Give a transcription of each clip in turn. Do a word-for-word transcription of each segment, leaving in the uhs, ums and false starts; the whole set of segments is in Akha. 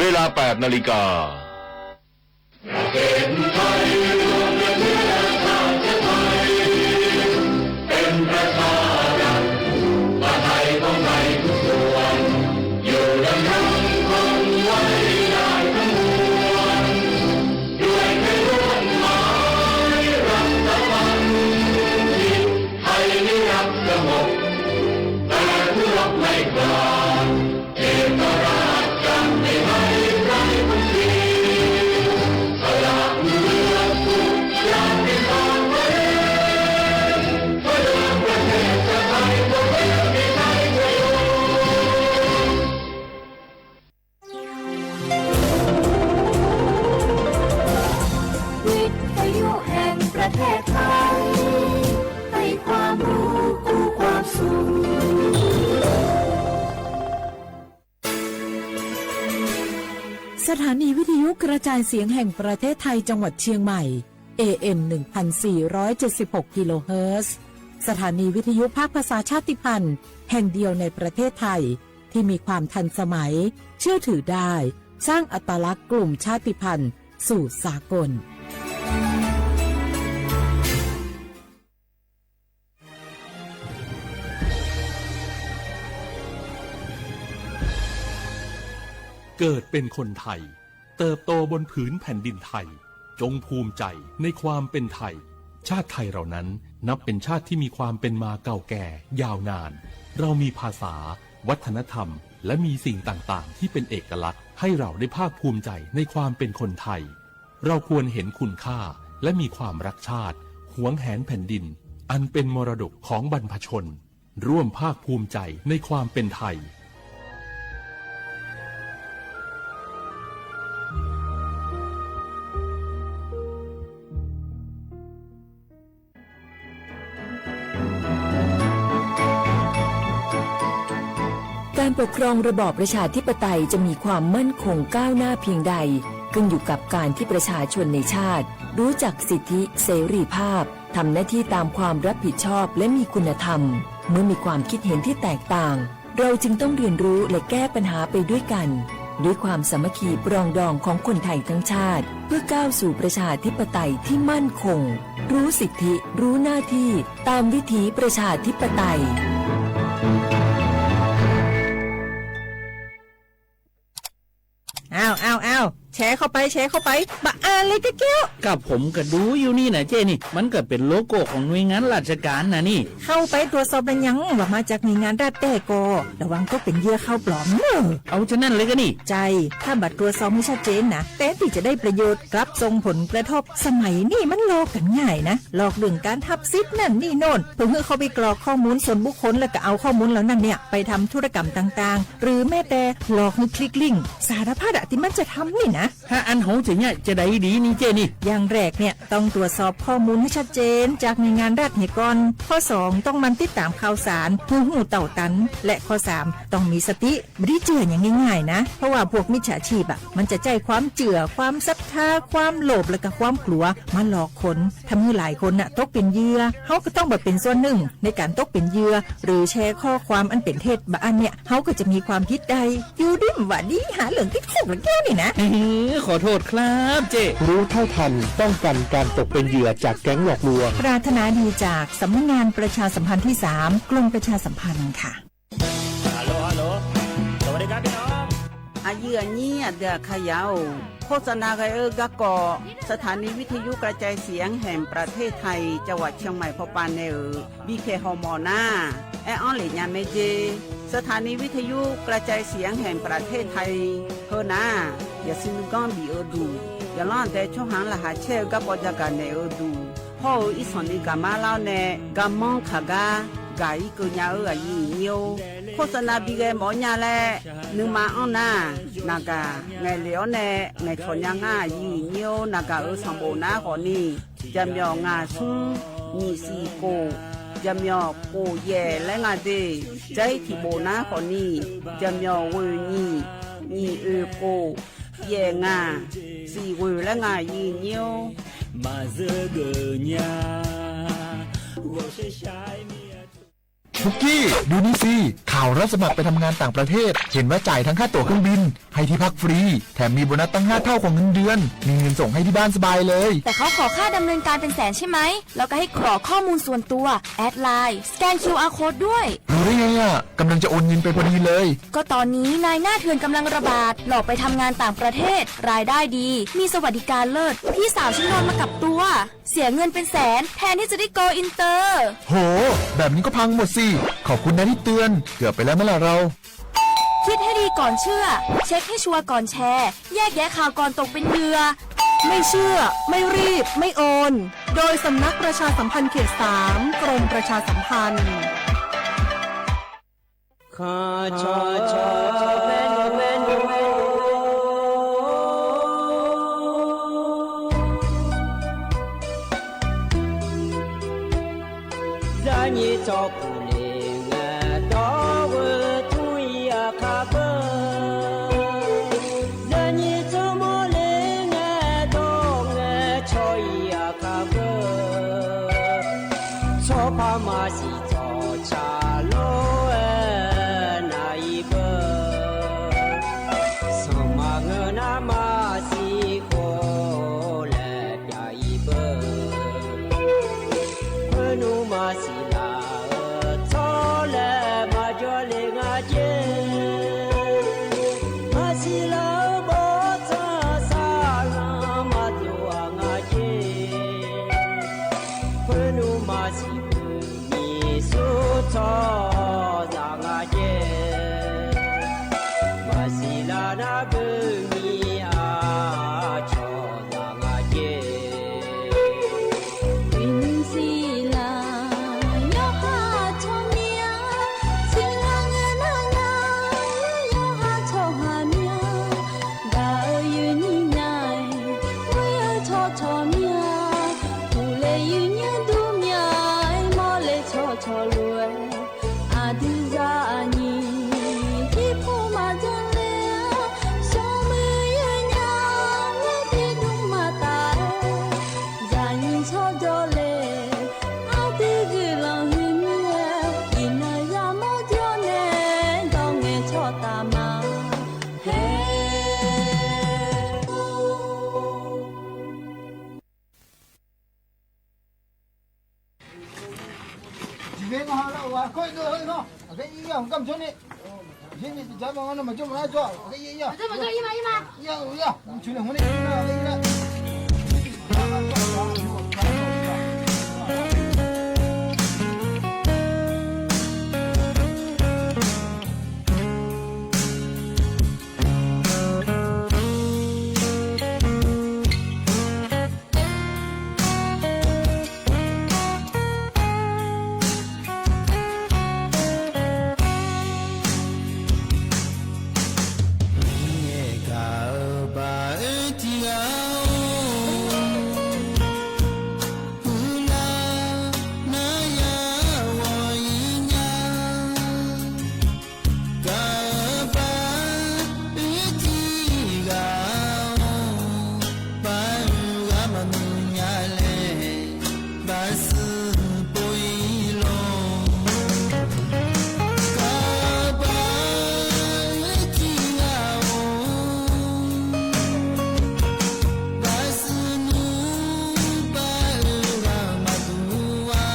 เวลา แปดนาฬิกา ประเทศไทยรวมเป็นเชื้อชาติไทย เป็นประชารัฐ ประไทยของไทยทุกส่วน อยู่ดำรงคงไว้ได้ทั้งมวล ด้วยเพื่อนร่วมหมายรัฐบาล ที่ไทยไม่รักสงบ แต่ผู้รบไม่กล้า เอกราชจะไม่ให้ใครคงเสียสละเลือดทุกอย่างเป็นทางไว้ เพื่อประเทศชาติไทยพวกเรามีชัยชโย วิทยุแห่งประเทศไทย ให้ความรู้คู่ความสุข สถานีวิทยุกระจายเสียงแห่งประเทศไทยจังหวัดเชียงใหม่ เอเอ็ม หนึ่งพันสี่ร้อยเจ็ดสิบหก กิโลเฮิรตซ์ สถานีวิทยุภาคภาษาชาติพันธุ์แห่งเดียวในประเทศไทย ที่มีความทันสมัย เชื่อถือได้ สร้างอัตลักษณ์กลุ่มชาติพันธุ์สู่สากล เกิดเป็นคนไทย เติบโตบนผืนแผ่นดินไทย จงภูมิใจในความเป็นไทย ชาติไทยเรานั้นนับเป็นชาติที่มีความเป็นมาเก่าแก่ยาวนาน เรามีภาษา วัฒนธรรม และมีสิ่งต่างๆ ที่เป็นเอกลักษณ์ ให้เราได้ภาคภูมิใจในความเป็นคนไทย เราควรเห็นคุณค่า และมีความรักชาติ หวงแหนแผ่นดิน อันเป็นมรดกของบรรพชน ร่วมภาคภูมิใจในความเป็นไทย การปกครองระบอบประชาธิปไตยจะมีความมั่นคงก้าวหน้าเพียงใด ขึ้นอยู่กับการที่ประชาชนในชาติ รู้จักสิทธิเสรีภาพ ทำหน้าที่ตามความรับผิดชอบ และมีคุณธรรม เมื่อมีความคิดเห็นที่แตกต่าง เราจึงต้องเรียนรู้และแก้ปัญหาไปด้วยกัน ด้วยความสามัคคีปรองดองของคนไทยทั้งชาติ เพื่อก้าวสู่ประชาธิปไตยที่มั่นคง รู้สิทธิ รู้หน้าที่ ตามวิถีประชาธิปไตย อ้าว อ้าว อ้าว แชร์เข้าไป แชร์เข้าไป บะอาเลยกะแก้ว กับผมก็ดูอยู่นี่นะเจ้นี่ มันก็เป็นโลโก้ของหน่วยงานราชการนะนี่ เข้าไปตรวจสอบแล้วยัง ว่ามาจากหน่วยงานรัฐแต๊ก็ ระวังตกเป็นเหยื่อข่าวปลอมเนอะ เอาฉะนั้นเลยก็นี่ ใช่ ถ้าบ่ตรวจสอบให้ชัดเจนนะ แทนที่จะได้ประโยชน์ กลับส่งผลกระทบ สมัยนี้มันหลอกกันง่ายนะ หลอกเรื่องการทับสิทธิ์นั่นนี่โน่น เพียงแค่เข้าไปกรอกข้อมูลส่วนบุคคล แล้วก็เอาข้อมูลเหล่านั้นเนี่ย ไปทำธุรกรรมต่างๆ หรือแม้แต่หลอกให้คลิกลิงก์ สารพัดอะที่มันจะทำนี่นะ ถ้าอันเฮาจะเนี่ยจะได้ดีนี่เจ้นี่ อย่างแรกเนี่ยต้องตรวจสอบข้อมูลให้ชัดเจนจากหน่วยงานรัฐเหียก่อน ข้อสองต้องหมั่นติดตามข่าวสาร เพื่อฮู้เต้าตัน และข้อสามต้องมีสติ ไม่ได้เจื่ออย่างง่ายๆนะ เพราะว่าพวกมิจฉาชีพอะ มันจะใช้ความเจื่อ ความศรัทธา ความโลภ และก็ความกลัว มาหลอกคน ทำให้หลายคนน่ะตกเป็นเหยื่อ เฮาก็ต้องบ่เป็นส่วนหนึ่งในการตกเป็นเหยื่อ หรือแชร์ข้อความอันเป็นเท็จ บางอันเนี่ย เฮาก็จะมีความผิดได้ อยู่ดีบ่าดี หาเรื่องติดคุกละแก้วนี่นะ ขอโทษครับเจ้ รู้เท่าทัน ป้องกันการตกเป็นเหยื่อจากแก๊งหลอกลวง ปรารถนาดีจากสำนักงานประชาสัมพันธ์ที่สาม กรมประชาสัมพันธ์ค่ะ Aqyuif aqnyir aqdui aqkaqyaq-or, โฆษณา ghae-eu garkawv สถานีวิทยุกระจายเสียงแห่งประเทศไทย จังหวัดเชียงใหม่ pawpav nae-euq bikhaeq hawmawf nar, aer-anr lef nya mae jer. สถานีวิทยุกระจายเสียงแห่งประเทศไทย heu nar, yaqsui nuiganr bif-eu duq, yaqlanr aqdae tsawrhaq-anr laqkhaq caer-eu garkawv jagaq naeq-eu duq, hawr-eu irsanq ni gaqmar lar-awr nae garmanr kaq gar gaq-ir keuv nya-eu aqyuif aqnyir-or, โฆษณา bighae mawf-awr nya laer nuima anr nar, naqgaq ngaeqlef-awr nae ngaeqcawq nya ngar aqyuif aqnyir-or, naqgaq-euq sanqbof nar khawfni, jaqmyawf ngaq smr nyiq siq khof, jaqmyawf khof yaef laer nga de. Jar-ir tiqbof nar khawfni, jaqmyawf ghoeq nyiq, nyiq oeq khof, yaef ngaq, siq ghoeq laer nga aqyuif aqnyir-or. Maqzeur geuf nya, ghawqshaq shaq-aer mir-a. ปุกกี้ ดูนี่สิ ข่าวรับสมัครไปทำงานต่างประเทศ เห็นว่าจ่ายทั้งค่าตั๋วเครื่องบิน ให้ที่พักฟรี แถมมีโบนัสตั้งห้าเท่ากว่าเงินเดือน มีเงินส่งให้ที่บ้านสบายเลย แต่เขาขอค่าดำเนินการเป็นแสนใช่ไหม แล้วก็ให้กรอกข้อมูลส่วนตัว แอดไลน์ สแกน คิวอาร์ โค้ดด้วย รู้ได้ไงอะ กำลังจะโอนเงินไปพอดีเลย ก็ตอนนี้นายหน้าเถื่อนกำลังระบาด หลอกไปทำงานต่างประเทศ รายได้ดี มีสวัสดิการเลิศ พี่สาวฉันโดนมากับตัว เสียเงินเป็นแสน แทนที่จะได้โกลอินเตอร์ โห แบบนี้ก็พังหมดสิ ขอบคุณนะที่เตือน เกือบไปแล้วไหมล่ะเรา คิดให้ดีก่อนเชื่อ เช็คให้ชัวร์ก่อนแชร์ แยกแยะข่าวก่อนตกเป็นเหยื่อ ไม่เชื่อ ไม่รีบ ไม่โอน โดยสำนักประชาสัมพันธ์เขตสาม กรมประชาสัมพันธ์ Zaqnyiq tsawrkhof le ngae dawr-eu tmr-ir aqkar beu. Zaqnyiq tsawrmawr le ngae dawr ngae cawq-ir aqkar beu. Tsawrpar maqsiq tsawqtsaq lor-aer nav-ir beu. Sanqpaq ngeur nar maqsiq khof laer pyaq-ir beu. Khoernmr maqsiq laf-eu tsawrlaer maqjawr le nga jer. Maqsiq laf-eu bawrtsanq saqlanq maqdov-aq nga jer. Khoernmr maqsiq beu nyiq sur tsawrhaqzaq nga jer. Maqsiq laf nar beu nyiq aqcawq zaq nga jer. Uiqnymr siq laf yawqha tsawrmyanr, siqlaq ngae nar nar yawqha tsawrhaq myanr. Gaq-eu yuifnyir nya-aer ghoer-eu tsawrcawq myanr. Uqle yuifnyir dur myanr-aer mawrle tsawrcawq lof-aer, aqdui zaqnyiq jirpov maqjan le-awr, smrmuiq yawnyaf-aer tiqdmr maqtaf-aer, zaqnyiq tsawrjawr le, aqdui guiqlanq huiq mir-aer, iqnan yamawr jawr nae dawr ngae tsawrtaf ma. Hae. Ngaeqgaq-eu baq-aer tiq ghaq-or, uqlaf nar ya ghawq-ir nya. Gaq-eu baq-aer tiq ghaq-or, baq-eu ghaq maqmuiq nya laer, baqsuq pov-ir lor. Gaq-eu baq-aer tiq ghaq-or, baqsuq nmr baq-eu ghaq maqduq-a.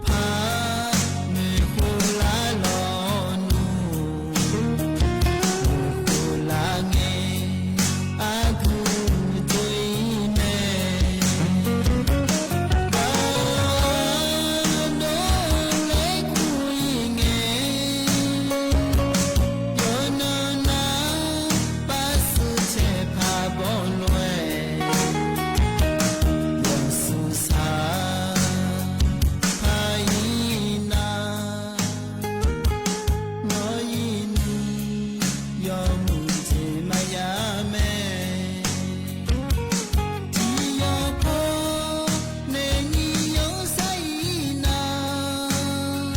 Par noeqkhof lar lawq nmr, noeqkhof lar ngae, aqgeu dzoer-ir mae. Gaq-eu dov laer kur-ir ngae, yawqnan nar baqsuq caeq paq baw lof-aer, yawqsuq saq paq-ir nar, nawr-ir ni yawmuiq jeq maqya mae. Tiq yawq paw nae ni yawsar-ir nar,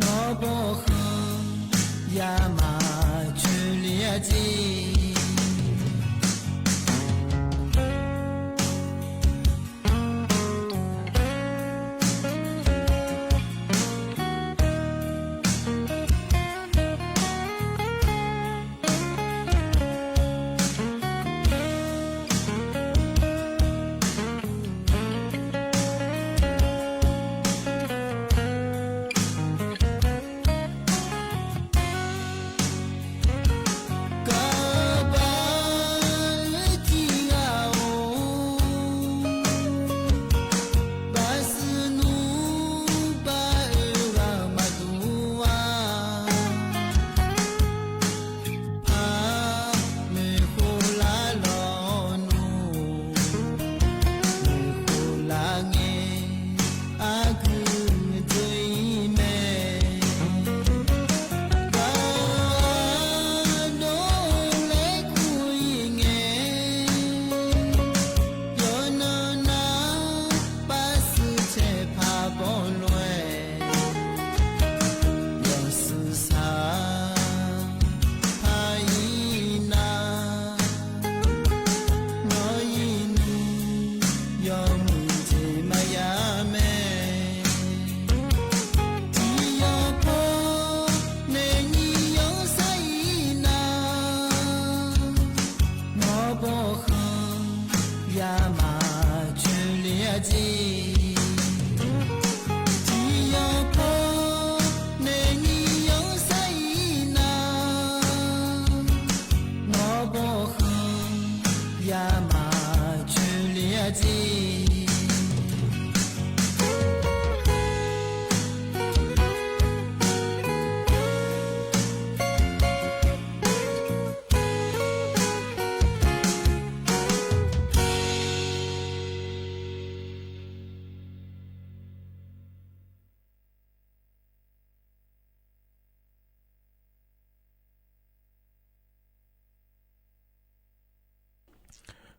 nawr bawrkhanq yamaf coeqle-a jeq.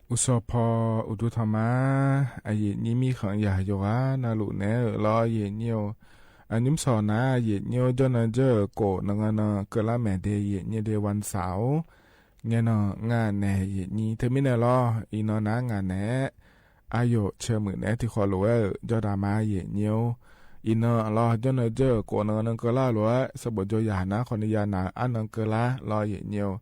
Uqshawq paw uqduq tanqma, aqyuif nyir mirkhanq yaq yawqghaq navluf naeq-aer-euq lawr, aqyuif nyir-or. Aqnymr sawq nar, aqyuif nyir-or, jawrnan jawr-euq khof nangan nan keuvlar maeq de, aqyuif nyir de, วันเสาร์-or. Ngaenan ngar naeq aqyuif nyir teumirnae lawr, iqnan nar ngaq naeq-aer aqyawf caemuiq naeq-aer tiqkhawf lof-aer-euq jawrdaq ma, aqyuif nyir-or. Iqnan lawr, jawrnan jawr-euq khof nangan nan keuvlar-eu lof-aer sanqbof jawr yaq nar khawfni ya naq-eu arnan keuvlar lawr, aqyuif nyir-or.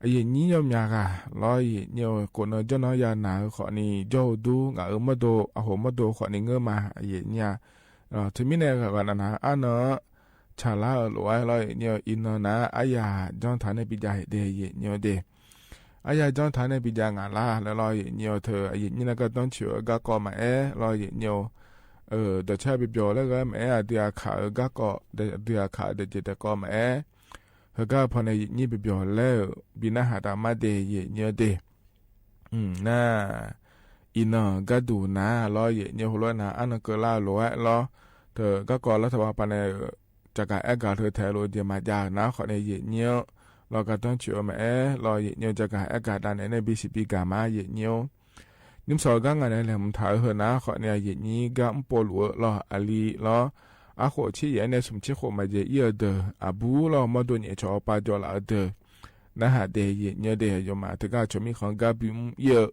Aqyuif nyir yawmyaq ghaq lawr, aqyuif nyir-or, khof nan jawrnan ya naq-eu khawfni jawr-eu dur ngaq-euq mawrdo, aqkhoq mawrdo khawfni ngeur ma, aqyuif nyir-a. Teumirnae ghaq ghaq naq naq-eu arnan-anr tsaqlar-euq lof-aer lawr, aqyuif nyir-or, iqnan nar aryaq janr taq nae bijav heq de, aqyuif nyir-or de. Aryaq janr taq nae bijav ngaq lar laer lawr, aqyuif nyir-or, teu aqyuif nyir nar gardanr coeq-eu garkawv maqaer lawr, aqyuif nyir-or. Dawqcar bi byawq laer ghae-aer maqaer, aqdui aqkaq-euq garkawv, aqdui aqkaq-euq daefjeq daefkawv maqaer, heugar-eu pawnae aqyuif nyir bi byawq laer-euq bi narhaq dav mar de, aqyuif nyir-or de. Nar, iqnan-euq garduq nar lawr, aqyuif nyir-or, heulof-aer nar arnan keuvlar-eu lof-aer lawr, teu garkawv lar taqbav pawnae-euq jaqgaq aergaq teu taeq lof-eu jeq maqjav-euq nar khawfni aqyuif nyir-anr lawr gardanr coeq-eu maqaer lawr, aqyuif nyir-or, jaqgaq aergaq dav naeq nae bisiq bi gaq ma, aqyuif nyir-or. Nymr sawq-eu gar ngaq nae laeqhmq taq-eu heu nar khawfni aqyuif nyir gar mr pov luf-eu lawr, aqli lawr, arkhof tser yaef-aer nae smq tser khof maqjeq ir-eu deuq, aqbur lawr, mawrdo nyaef cawq awqpav jawv laf-eu deuq narhaq de, aqyuif nyir-or de. Aqyawfmaf teugar cawq mirkhanq gar bimr ir-eu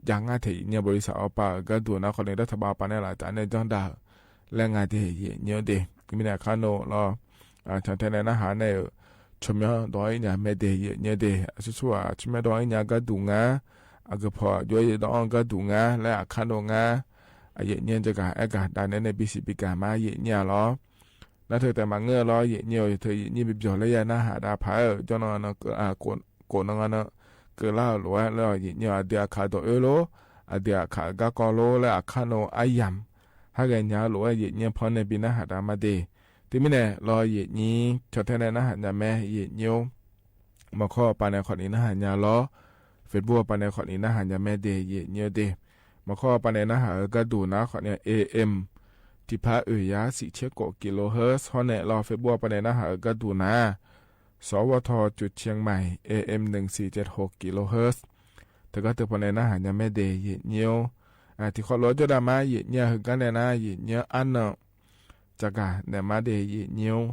jav ngar taeq, aqyuif nyir-or, บริษัท awqpav-euq garduq nar khawfni lar taqbav pawnae laf taf nae janr dav-euq laer nga de, aqyuif nyir-or de. Teumirnae aqkar nor lawr, cantae nae narhaq nae-euq tsawrmyanr dawq-anr ir nya mae de, aqyuif nyir-or de. Aqsur sur-aq tsawrmyanr dawq-anr ir nya garduq ngar, aqgeu paw aqjox-aer dawq-anr garduq ngar laer aqkar nor ngar, aqyuif nyir-anr jaqgaq aergaq dav naeq nae bisiq bi gaq ma, aqyuif nyir-a lawr. Nar teu taef maqngeur lawr, aqyuif nyir-or, teu aqyuif nyir bi byawq laer ya narhaq dav paq-aer-euq jawrnan nan keuv, khof nangan nan keuvlar-euq lof-aer lawr, aqyuif nyir-or, aqdui aqkaq dawq oer lor, aqdui aqkaq-euq garkawv lor laer aqkar nor aryamq har ghae nya-eu lof-aer aqyuif nyir-anr pawnae bi narhaq dav mar de. Teumirnae lawr, aqyuif nyir cantae nae narhaq nya mae, aqyuif nyir-or. Maqkawr-eu pawnae khawfni narhaq nya lawr, Facebook-eu pawnae khawfni narhaq nya mae de, aqyuif nyir-or de. Maqkawr-eu pawnae narhaq-eu garduq nar khawfni-aq, AM tiqpar oeq yar siq tser khof kilohertz hawr nae lawr, Facebook-eu pawnae narhaq-eu garduq nar สวท. จุดเชียงใหม่ AM หนึ่งสี่เจ็ดหก kilohertz. Teugar teu pawnae narhaq nya mae de, aqyuif nyir-or. Tiqkhawf lof-aer jawrdav ma, aqyuif nyir-a. Heugar nae nar aqyuif nyir-anr arnan jaqgaq naeq mar de, aqyuif nyir-or.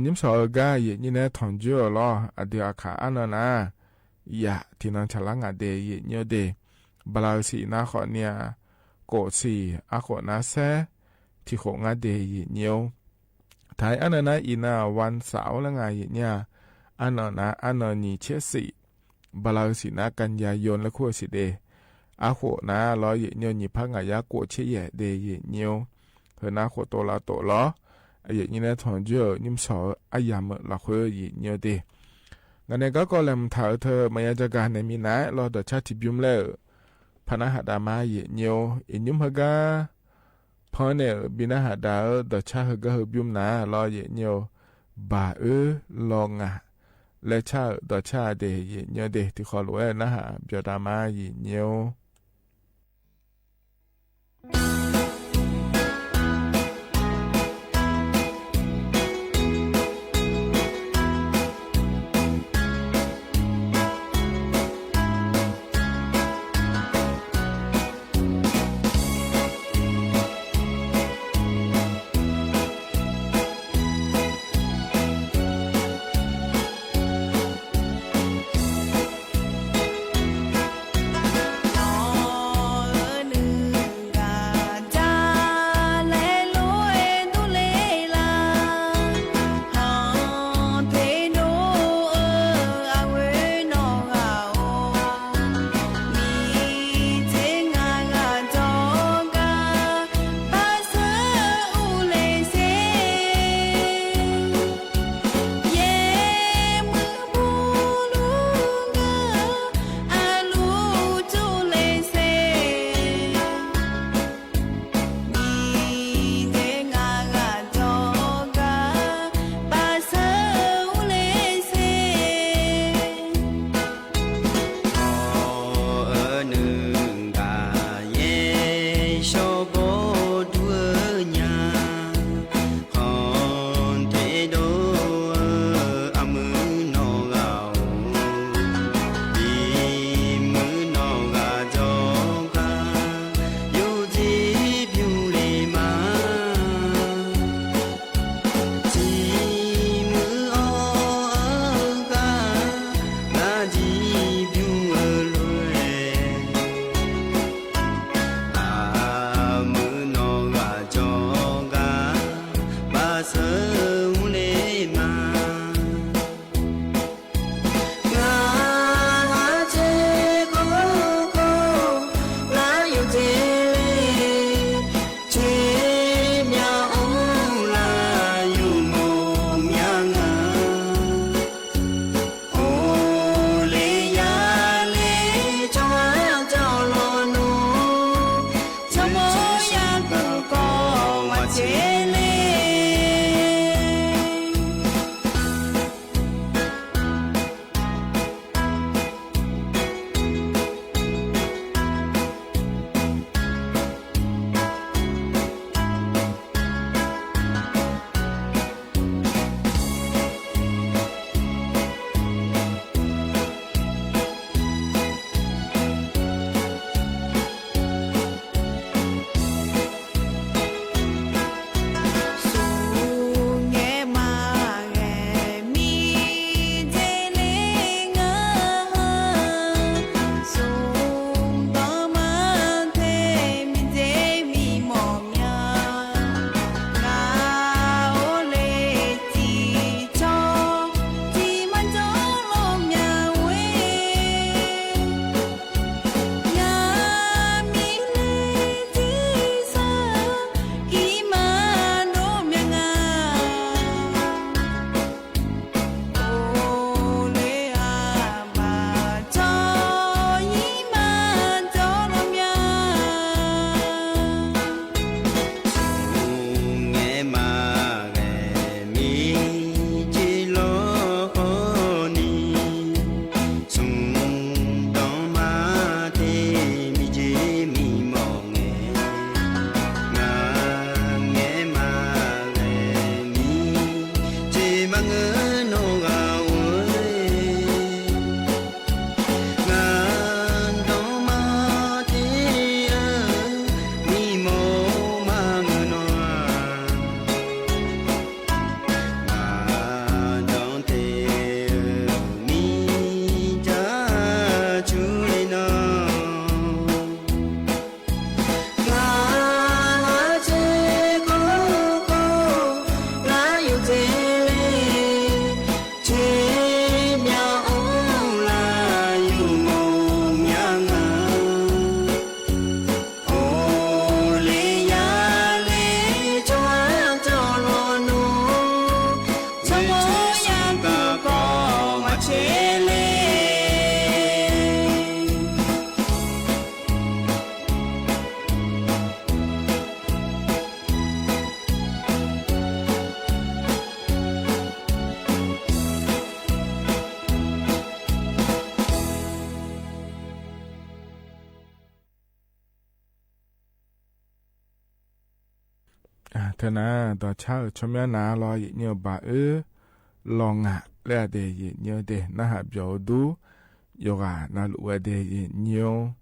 Nymr sawq-eu gar aqyuif nyir nae tanqjoer-euq lawr, aqdui aqkaq arnan nar yaf tiqnan tsaqlar ngaq de, aqyuif nyir-or de. Bala-eu siq nar khawfni-aq, khof siq arkhof nar saer tiqkhof ngar de, aqyuif nyir-or. Taq-aer arnan nar iqnan-aq วันเสาร์-or laer nga, aqyuif nyir-a. Arnan nar arnan nyiq tser siq, bala-eu siq nar กันยายน laer kur-eu siq de. Arkhof nar lawr, aqyuif nyir-or, nyiq par ngaq yar khof tser yaef de, aqyuif nyir-or. Heu nar khof tov lav tov lawr, aqyuif nyir nae tanqjoer-euq nymr sawq-eu aryamq-eu lafkhoer, aqyuif nyir-or de. Ngaq nae garkawv laeqhmq taq-eu teu maqya jaqgaq naeq minav-aer lawr, dawqcar tiqbymr laer-euq par narhaq dav ma, aqyuif nyir-or. Iqnymr heugar panr naeq-euq bi narhaq dav-eu dawqcar heugar heubymr nar lawr, aqyuif nyir-or, baq oer law ngaq laer car-euq dawqcar de, aqyuif nyir-or de. Tiqkhawf lof-aer narhaq byawq dav ma, aqyuif nyir-or. Tele. Teunar dawqcar-euq tsawrmyanr nar lawr, yaeqnyir-eu baq oer lawq ngaq laer-a de, yaeqnyir-eu de, narhaq byawq-eu dur yawqghaq navluf-a de, yaeqnyir-or.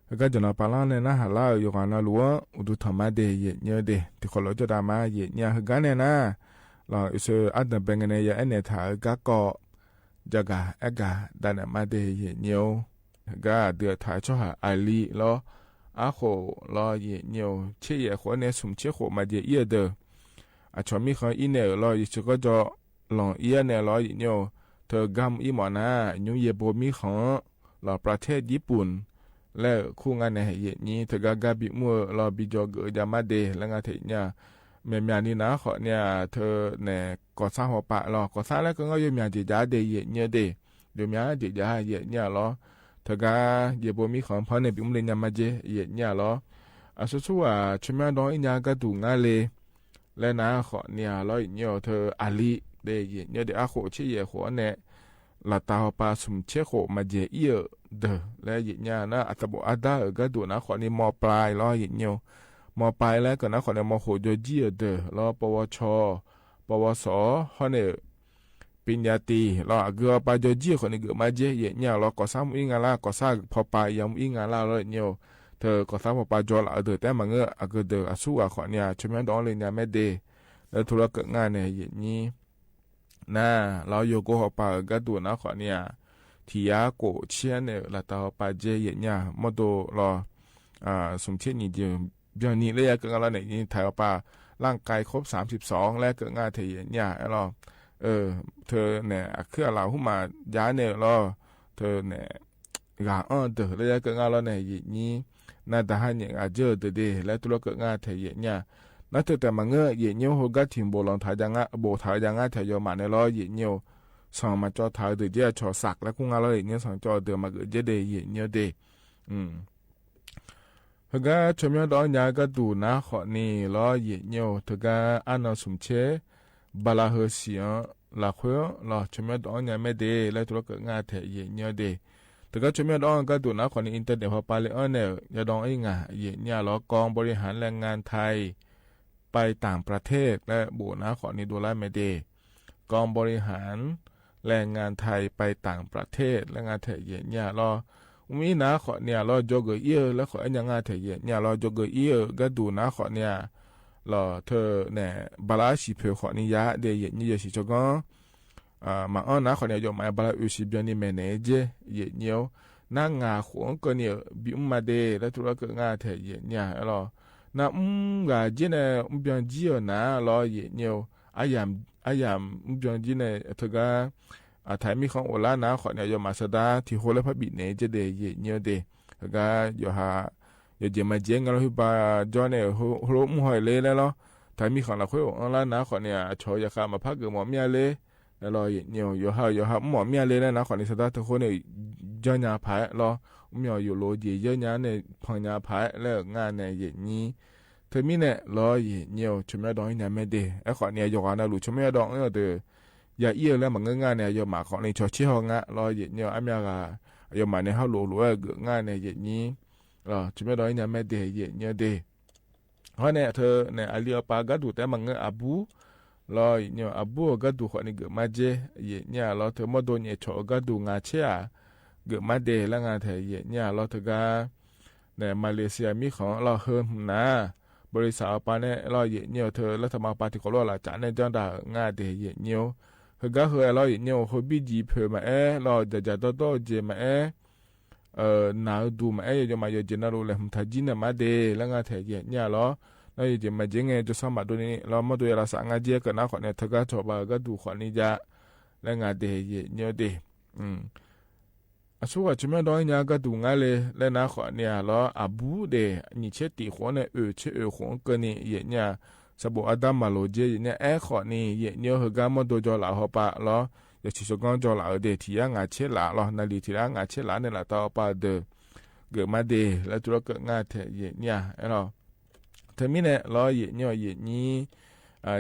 Heugar jaqnanq pavlanr nae narhaq lar-euq yawqghaq navluf-anr uqduq tanq ma de, yaeqnyir-eu de, tiqkhawf lof-aer jawrdav ma, yaeqnyir-a. Heugar nae nar, lawq, uqshoe ardanqbae ngae nae ya aernaeq taq-euq garkawv jagaq aergaq davnaeq ma de, yaeqnyir-or. Heugar aqdui-aq taq-eu tsawrhaq aqli lawr, arkhof lawr, yaeqnyir-or, tser yaef khof-anr nae smq tser khof maqjeq ir-eu deuq, aqcawq mirkhanq ir naeq-euq lawr, yawshuif gawrjaw lanq ir-anr nae lawr, yaeqnyir-or, teu gar mr ir mawf nar, nymr yaebo mirkhanq-anr lawq, ประเทศญี่ปุ่น laer-euq kur nga nae yaeqnyir, teugar gar bimr-eu lawr, bijawr geuf-eu jav ma de laer nga taef yaeqnyir-a. Myaqmyaq ni nar khawf ni-aq, teu nae kawqsar hawpav lawr, kawqsar laer keuv ngar yawmyaq jeq jav de, yaeqnyir-eu de, yawmyaq jeq jav, yaeqnyir-a lawr. Teugar yaebo mirkhanq-anr panr nae bimr le nya ma jeq, yaeqnyir-a lawr. Aqsur surghaq tsawrmyanr dawr ir nya gharduq ngar le laer nar khawf ni-aq lawr, yaeqnyir-or, teu aqli de, yaeqnyir-eu de, arkhof tser yaef khof-anr nae laftav hawpav smq tser khof maqjeq ir-euq deuq laer yaeqnyir-a. Nar aqtabof ardar-euq gharduq nar khawf ni ม.ปลาย lawr, yaeqnyir-or, ม.ปลาย laer keuv nar khawf ni ม.หก jawrjir-euq deuq lawr, ปวช ปวส hawr nae-euq ปริญญาตรี lawr, aqgeu hawpav jawrjir-euq khawf ni geuf ma jeq, yaeqnyir-a lawr. Kawqsar mr ir nga lar, kawqsar pawpav ya mr ir nga lar lawr, yaeqnyir-or. Teu kawqsar pawpav jawr laf-eu deuq taef maqngeur, aqgeu deuq aqsur ghaq khawf ni-aq tsawrmyanr dawr-anr le nya mae de laer tov lawr keuv ngar nae yaeqnyir nar lawr, yawgor hawpav-euq gharduq nar khawf ni-aq, tiq yar khof tser-anr nae-euq laftav hawpav jeq, yaeqnyir-a, mawrdo lawr, smq tser nyiq jeq byanni laer ya keuv nga lawr nae, yaeqnyir taq hawpav ร่างกายครบสามสิบสอง laer keuv nga taef yaeqnyir-a, aer lawr. Teu nae aqkuir aqlaf hmq maqjav nae-euq lawr, teu nae ghaq anr-eu deuq laer ya keuv nga lawr nae yaeqnyir, nar daq ha nyaef ghaq dzeur-euq deuq de laer tov lawr keuv nga taef yaeqnyir-a. Nar teu taef maqngeur, yaeqnyir-or, heugar tiq bof lanq taq-eu jav ngar, bof taq-eu jav ngar taef yawmaf nae lawr, yaeqnyir-or, sanq maqcawv taq-eu deuq dzer-aq cawq saq laer kur nga lawr, yaeqnyir-or, sanq cawv-eu deuq maqgeuf dzer de, yaeqnyir-or de. Heugar tsawrmyanr dawr-anr nya-eu gharduq nar khawf ni lawr, yaeqnyir-or, teugar arnan smq tser bala heu siq-anr lafkhoer-anr lawr, tsawrmyanr dawr-anr nya mae de laer tov lawr keuv nga taef yaeqnyir-or de. Teugar tsawrmyanr dawr-anr-eu gharduq nar khawf ni อินเทอร์เน็ต hawpav le-anr nae-euq yadawv-ir ngaq yaeqnyir-a lawr, กองบริหารแรงงานไทยไปต่างประเทศ laer bof nar khawf ni dovlar mae de. กองบริหารแรงงานไทยไปต่างประเทศ laer nga taef yaeqnyir-a lawr. Mr ir nar khawf ni-aq lawr, jawrgeuf ir-eu laer khawf aer nya nga taef yaeqnyir-a lawr, jawrgeuf ir-eu gharduq nar khawf ni-aq lawr, teu nae bala arsiq poeq khawf ni ya de yaeqnyir, yasiq tsawrganr maqanr nar khawf ni aqyawfmaf-aer bala oe siq byanni maeqnaeq-aer jer yaeqnyir-or. Nar ngaq khof-anr keuvni-euq bimr ma de laer tov lawr keuv nga taef yaeqnyir-a, aer lawr. Nar mr ghaq jir nae mrbyan jir-euq nar lawr yaeqnyir-or, aryamq mrbyan jir nae teugar aqtaq mirkhanq ghoflar nar khawf ni aqyawfmaf saqdar tiq hor laer par bifnaeq-aer jer de yaeqnyir-or de. Heugar yawqha yawqjeq maqjeq-aer nga lawr, khoerba jawr nae-euq heulof mr haw-iq ler laer lawr, taq mirkhanq lafkhoer of anrlar nar khawf ni-aq, aqcawq-eu yaqkhav maqpar geufmawf mir-a ler laer lawr yaeqnyir-or, yawqha-euq yawqha mrmawf mir-a ler laer nar khawf ni saqdar teu hor nae janrnya paq-aer lawr, mrmyawq yoflof-eu jeq yanrnya-anr nae pannya paq-aer laer-euq nga nae yaeqnyir. Teumirnae lawr yaeqnyir-or, tsawrmyanr dawv-ir nya mae de. Aerkhawf ni-aq, yawqghaq navluf tsawrmyanr dawv-ir-eu deuq ya ir-eu laer maqngeur nga nae, aqyawfmaf khawf ni cawqtser haw nga lawr yaeqnyir-or, armyav ghaq aqyawfmaf nae harlof lof-aer geuf nga nae yaeqnyir. Tsawrmyanr dawv-ir nya mae de yaeqnyir-or de. Hawr nae teu nae aqli awqpav gharduq taef-aer maqngeur, aqbur lawr yaeqnyir-or, aqbur-euq gharduq khawf ni geuf ma jer yaeqnyir-a lawr, teu mawrdo nyaef cawq-eu gharduq ngaq caer-aq geuf ma de laer nga taef yaeqnyir-a lawr, teugar nae Malaysia mirkhanq-anr lawr heu hmq nar, บริษัท awqpav nae lawr yaeqnyir-or, teu laer taqma awqpav tiqkawv lof-aer lafcaf nae janrdaq-euq nga de yaeqnyir-or. Heugar heu-aer lawr yaeqnyir-or, heu birjiq poeq maqaer lawr, dzaqdzaq dawrdawr-eu jeq maqaer, naq-eu duq maqaer, yawqjeq maqaer, yawqjeq navluf laeqhmq taq jir naeq ma de laer nga taef yaeqnyir-a lawr. Nar yawqjeq maqjeq ngae jawrsanr maqdov ni lawr, mawrdo ya lavsav nga jer-aer keuv nar khawf ni-aq, teugar cawba-eu gharduq khawf ni jav laer nga de yaeqnyir-or de. Aqsurghaq tsawrmyanr dawv-ir nya gharduq ngar le laer nar khawf ni-aq lawr, aqbur deuq nyiq caer tif khof-anr nae oeq caer oeq khof-anr keuvni yaeqnyir-a, sanqbof arda maqloq jer yaeqnyir-a, aerkhawf ni yaeqnyir-or, heugar mawrdo jawr laf-eu hawpav lawr, yawshuif shawrganr jawr laf-eu de. Tiq yar ngaq tser laf lawr, naqliq tiq yar ngaq tser laf nae laf taf-awr pav-eu deuq geufmar de laer tuvlar keuv ngar tae yaeq nyir-a aer lawr. Teumirnae lawr, yaeq nyir-awq, yaeq nyir,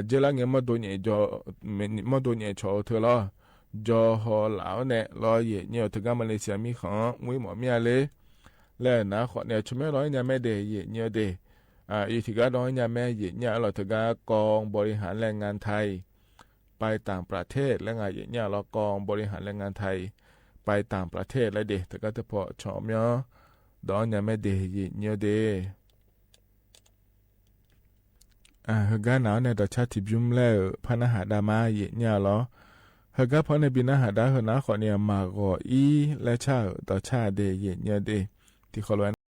jeurlar ngae mawrdo nyaef cawq-eu teu lawr, jawr haw laf-awr nae lawr, yaeq nyir-awq, teugar Malaysia mirkhanq-anr mr-ir mawf mir-a ler laer-euq nar khawf nae tsawrmyanr dawq-aer nya mae de, yaeq nyir-awq de. Yaeq tiqgar dawq-aer nya mae, yaeq nyir-a aer lawq, teugar กองบริหารแรงงานไทย ไปต่างประเทศ laer nga, yaeq nyir-a lawr, กองบริหารแรงงานไทย ไปต่างประเทศ laer de. Teugar teupaw tsawrmyanr dawq-anr nya mae de, yaeq nyir-awq de. Heugar naq-awr nae dawqcar tiqbymr laer-euq par narhaq dav ma, yaeq nyir-a lawr. Heugar paw nae bi narhaq dav-eu heu nar khawf ni-aq, maqghawq-ir laer car-euq dawqcar de, yaeq nyir-awq de. Tiqkhawf lof-aer nar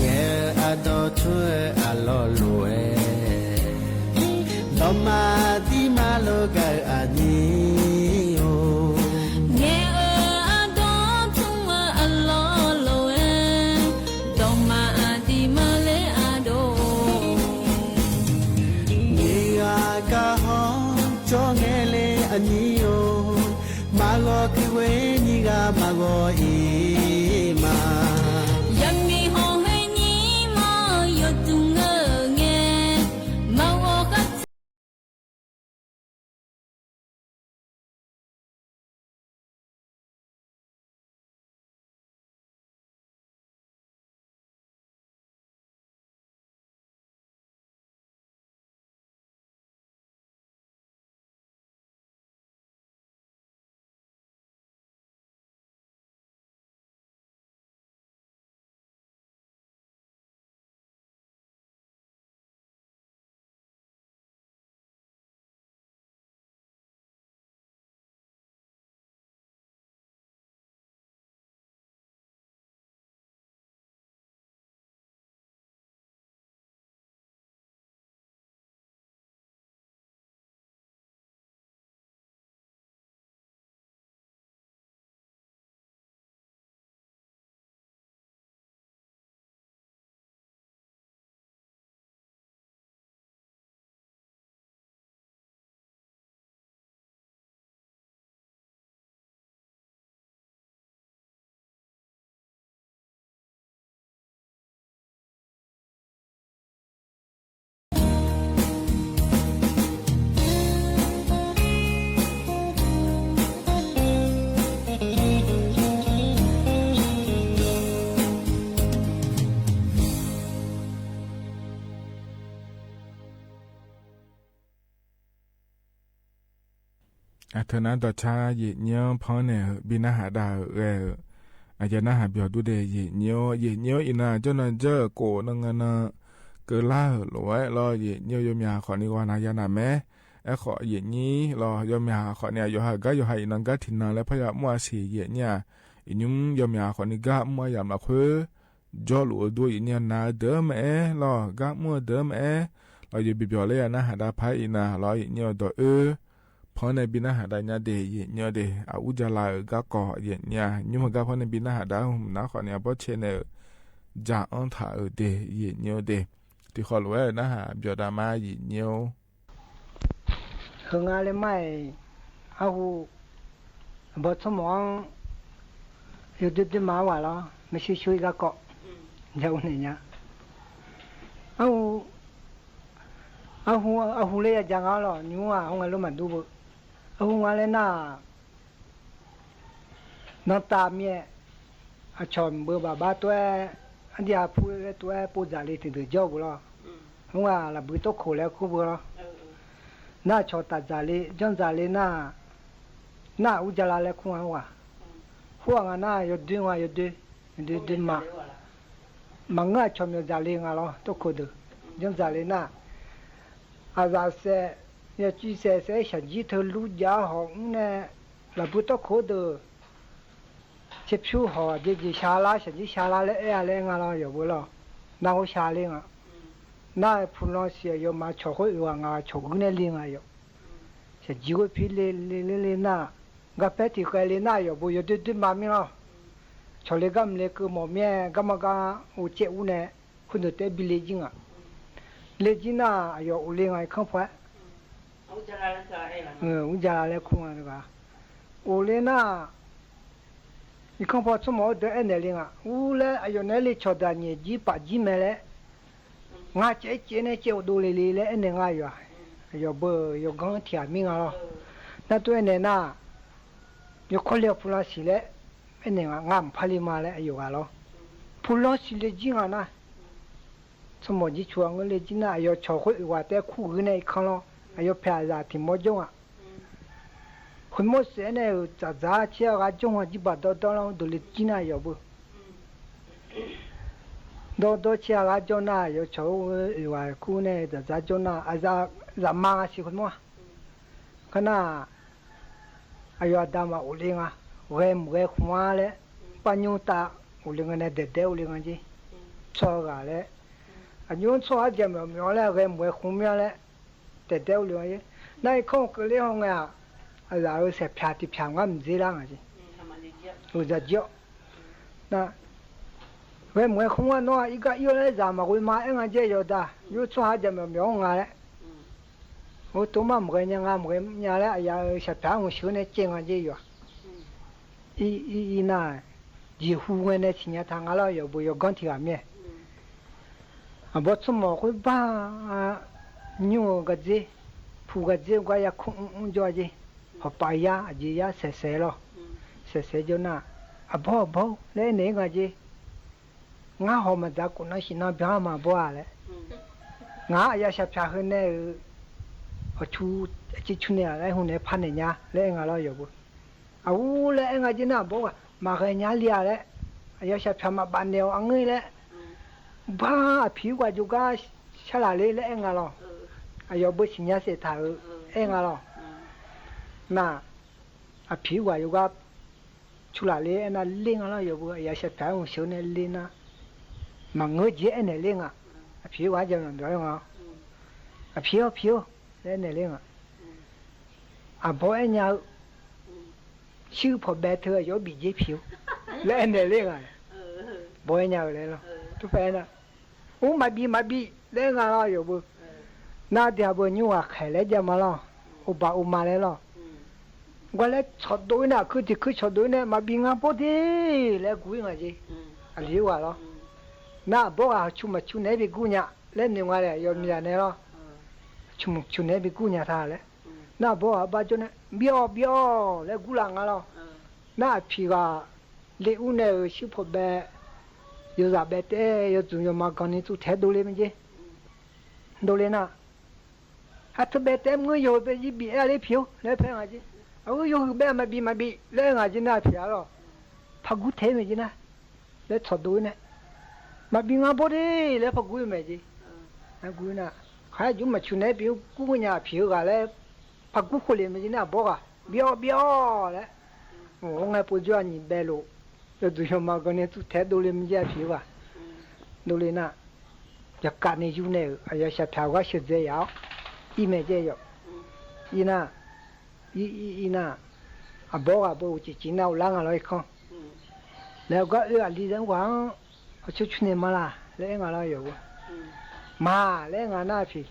Ngaeq-eu ardawr tmr-eu aqlawq lof-aer, dawqma aqdirma lof gaq-eu aqnyir-or. Ngaeq-eu ardawr tmr-eu aqlawq lof-aer, dawqma aqdirma laer ardov-or. Nyiq ghaq gar hawr jawr ngae le aqnyir-or, maqghawq gui ghoe nyiq ghaq maqghawq-ir ma. Yaqmiq hawq ghoe nyir ma, yawduq ngeur-eu ngae, maqghawq khar Aqteu nar dawqcar yaeq nyir-anr panr naeq-euq bi narhaq dav-euq ghae-euq Aqjeq narhaq byawq dur de, yaeq nyir-awr, yaeq nyir-awr iqnan jawrnan jawr-euq kof nan ngae nan keuvlar-euq lof-aer lawr, yaeq nyir-awr yawmyaq khawfni ghawqnaq ya naq mae. Aerkhawf yaeq nyir lawr, yawmyaq khawfni aqyawf ha gar yawqha iqnan gar tiqnan laer parya mr-a siq yaeq nyir-aq, iqnymr yawmyaq khawfni gar mr-a yamq lafkhoer jawrluf-eu dur yaeq nyir-awr, nav-eu deuq-anr maqaer lawr, gar mr-eu deuq-anr maqaer lawr, yaeq bi byawq laer ya narhaq dav paq-aer iqnan lawr, yaeq nyir-awr dawq oer panr nae bi narhaq dav nya de, yaeq nyir-awr de, aqur jala-euq garkawv yaeq nyir-aq, nymr heugar panr nae bi narhaq dav-eu hmq nar khawfni aqbawr cae nae-euq jaq-anr taq-euq de, yaeq nyir-awr de, tiqkhawf lof-aer-euq narhaq byawq dav ma, yaeq nyir-awr. Heu nga laer mar-iq, arhu, aqbawr tsawrmawq-anr yawdoer doer ma-anr ghaq lawr, maershuir shuir-ir garkawv, ja ur naeq nya. Arhu, arhu, arhu laer ya ja nga-awr lawq, nymr-aq hawr nga lof maqdur beu. Arhu nga laer nar-aq, Nantav mir-aer, aqcawq mqbeu baqbar tov-aer, ardiq aqpur laer tov-aer pov dzaq le tiqdeuq jawr-eu beu lawr. Hmr ghaq lafbui tawrkhof laer kur beu lawr. Nar aqcawq taf dzaq le, janr dzaq le nar, nar ur jala laer kur nga hmr ghaq. Hmr ghaq nga nar yawdoer nga yawdoer, yawdoer doer ma. Maqngeur aqcawq myawq dzaq le nga lawr tawrkhof deuq, janr dzaq le nar, aqzaf saef, yawcuiv saef saef-aer shaqjir teu lur jav-awr hawq mr nae, lafbui tawrkhof deuq tserpyur hawq aqjeq jeq sharlar shaqjir sharlar laer aer-a laer nga lawr yawq beu lawr. Nar ghoer sharler nga. Nar-eu pulan siq aqyawfmaf cawq khoer oeq ghaq ngaq cawq guir nae le nga yawq. Shaqjir ghoer pir le le le le nar, garpaer tiqkhaeq le nar yawq beu yawdoer doer ma mir lawr. Cawq le gar mq le keuv mawf mir-aer garma gar ov caev ur nae, khoerdeuq taef-aer bi le jir nga. Le jir nar aqyawf of le nga irkanr paw-aer. Ur jala laer kur nga ghaq. Of le nar, irkanr paw tsawrmawq-awr deuq aernaeq le nga. Ur laer aqyawf naeq-aer le cawqdeuq aqnyaef jir paf jir mae laer, ngar caev-aer caev nae caev of dov le le laer aernaeq nga yawq-aq. Aqyawf beu yawganr tiq ghaq mir nga lawr. Nar tov aernaeq nar, yawkawr le-awr pulan siq laer aernaeq nga, ngar mqpar le ma laer aqyawf ghaq lawr. Pulan siq le jir nga nar, tsawrmawq jir cu-a ngeur le jir nar, aqyawf cawq khoer oeq ghaq taef-aer kur ghoer nae irkanr lawr. Aqyawf paeq aqzaf tiq mawr jawr nga. Khoermawr saef-aer nae-euq dzaqdzaq caer-a ghaq jawr nga, jirbaq dawrdawr lanr dovle jir nar aqyawf beu. Dawrdawr caer-a ghaq jawr nar, aqyawf cawq khoer oeq ghaq kur nae dzaqdzaq jawr nar, aqzaf zafma nga siq khoermawr-aq. Kar nar, aqyawf aqda maf of le nga, ghae mq ghae khmq-ar laer, par nymr tav of le nga nae daeqdaeq of le nga jer, tsawr-eu ghaq laer, aqnymr tsawrhaq-anr jeq myawf myawf-ar laer ghae mq ghae khmq mir-ar laer, daeqdaeq of le nga jer. Nar irkanr keuvler haw ngae-aq, aqzaf-euq saeqpyaq tiqpyaq ngar mq dzer lar nga jer. Uqdzaq jir-awr nar, ghae mq ghae khmq-ar nawr-aq irgar ir-awr laer zaq maqghoe ma aer nga jer yawqda. Nymr tsawrhaq-anr jeq myawf myawf-anr nga laer, heutof mar mq ghae nya nga mq ghae nya laer aqyaf-euq saeqpyaq-anr hmq sheuq nae caev nga jer yawq-aq. Ir ir ir nar, jeqhu ngae nae siqnya taq nga lar yawqbeuq yawganr tiq ghaq mir-aer. Aqbawr tsawrmawq khoer bar nymr-eu gardzer, pu gardzer gar yarkmr mr mr jawr-a jer. Hawpav yar aqjeq yar saeqsaeq lawr. Saeqsaeq jawr nar, aqbawr aqbawr laer aernaeq-ir nga jer. Ngar hawq maqdzaq khof nan shif nan byan-ar ma bawr-a laer. Ngaq-anr aqyaf shaqpyaq heu nae-euq awqcu aqcir cu naeq-aq laer hmq naeq par naeq nya laer aer nga lar yawqbeuq. Aqur laer aer nga jer nar aqbawr ghaq maqghae nya li-a laer, aqyaf shaqpyaq maqbaf naeq-awq aqngeur laer, bar aqpiq-ir ghaq jawrgar sharlaq ler laer aer nga lawr. Aqyawf beu siqnya saef taq-euq aer nga lawr. Nar, aqpiq-ir ghaq jawrgar cu laf ler aernar ler nga lar yawqbeuq aqyaf shaqpyaq-aer hmq sheuq nae ler nar, maqngeur jeq-aer aernaeq ler nga. Aqpiq-ir ghaq-anr jeq myawf myawf-aer nga. Aqpiq-or piq-or laer aernaeq ler nga. Aqbawr aer nya-eu, shuir pawqbae teu aqyawf-anr bif jer piq-or laer aernaeq ler nga. Bawr aer nya-eu laer lawr. Turpae aernar, ur maqbif maqbif laer nga lar yawqbeuq. Nar deuq-aq beu nymr ghaqkhaeq laer jav ma lawr. Orbaq orma laer lawr. Gar laer cawqdov-ir nae aqkuir tiq kuir cawqdov-ir nae maqbif ngar bawr de laer guv-ir nga jeq. Aqli-ir ghaq lawr. Nar aqbawr ghaq hawqcu maqcu naeq-aer bi gur nya laer noeq nga laer yawmyaq nae lawr. Hawqcu maqcu naeq-aer bi gur nya ta laer. Nar aqbawr ghaq bar jawr nae bi-awq bi-awq laer gurlaf nga lawr. Nar aqpiq ghaq le ur nae-euq shuir pawqbae yawzaq bae taef-aer yawdzmq yawma ganni tuvtaeq-aer dovle ma jer. Dovle nar, aqteu bae taef-aer mr-eu yawhuiq bae jir bif-aer-a ler piq-or laer paer nga jer. Aqgeu yawhuiq bae maqbif maqbif laer nga jer nar aqpiq-a lawr. par gur tae-ir mae jeq nar, laer tsawqdov-ir nae, maqbif nga bawr de laer par gur-ir mae jeq. Nar gur nar, khaq-aer jmr maqcuq naeq-aer bif-eu gur ngeur nya-aq piq-eu ghaq laer, par gur khov le mae jeq nar, aqbawr ghaq bif-awr bif-awr laer, mq-awr ngae povjawr-a nyiq bae lof, yawduq yawma ganq nae tuvtaeq-aer dovle mae jeq-a piq-eu ghaq. Dovle nar, yaqkaf nae yur nae-euq aqyawf shaqpyaq-awr gar sheuqdzae yaf-awr, ir mae jeq yawf. Ir nar, ir ir ir nar, aqbawr ghaq beu uqcif cif nar uvlar nga lawr irkanr. Laer-eu gar oe aqli zae mr ghaq-anr, aqcur cur naeq ma laq laer aer nga lawr yawf-eu. Ma laer aer nga nar piq.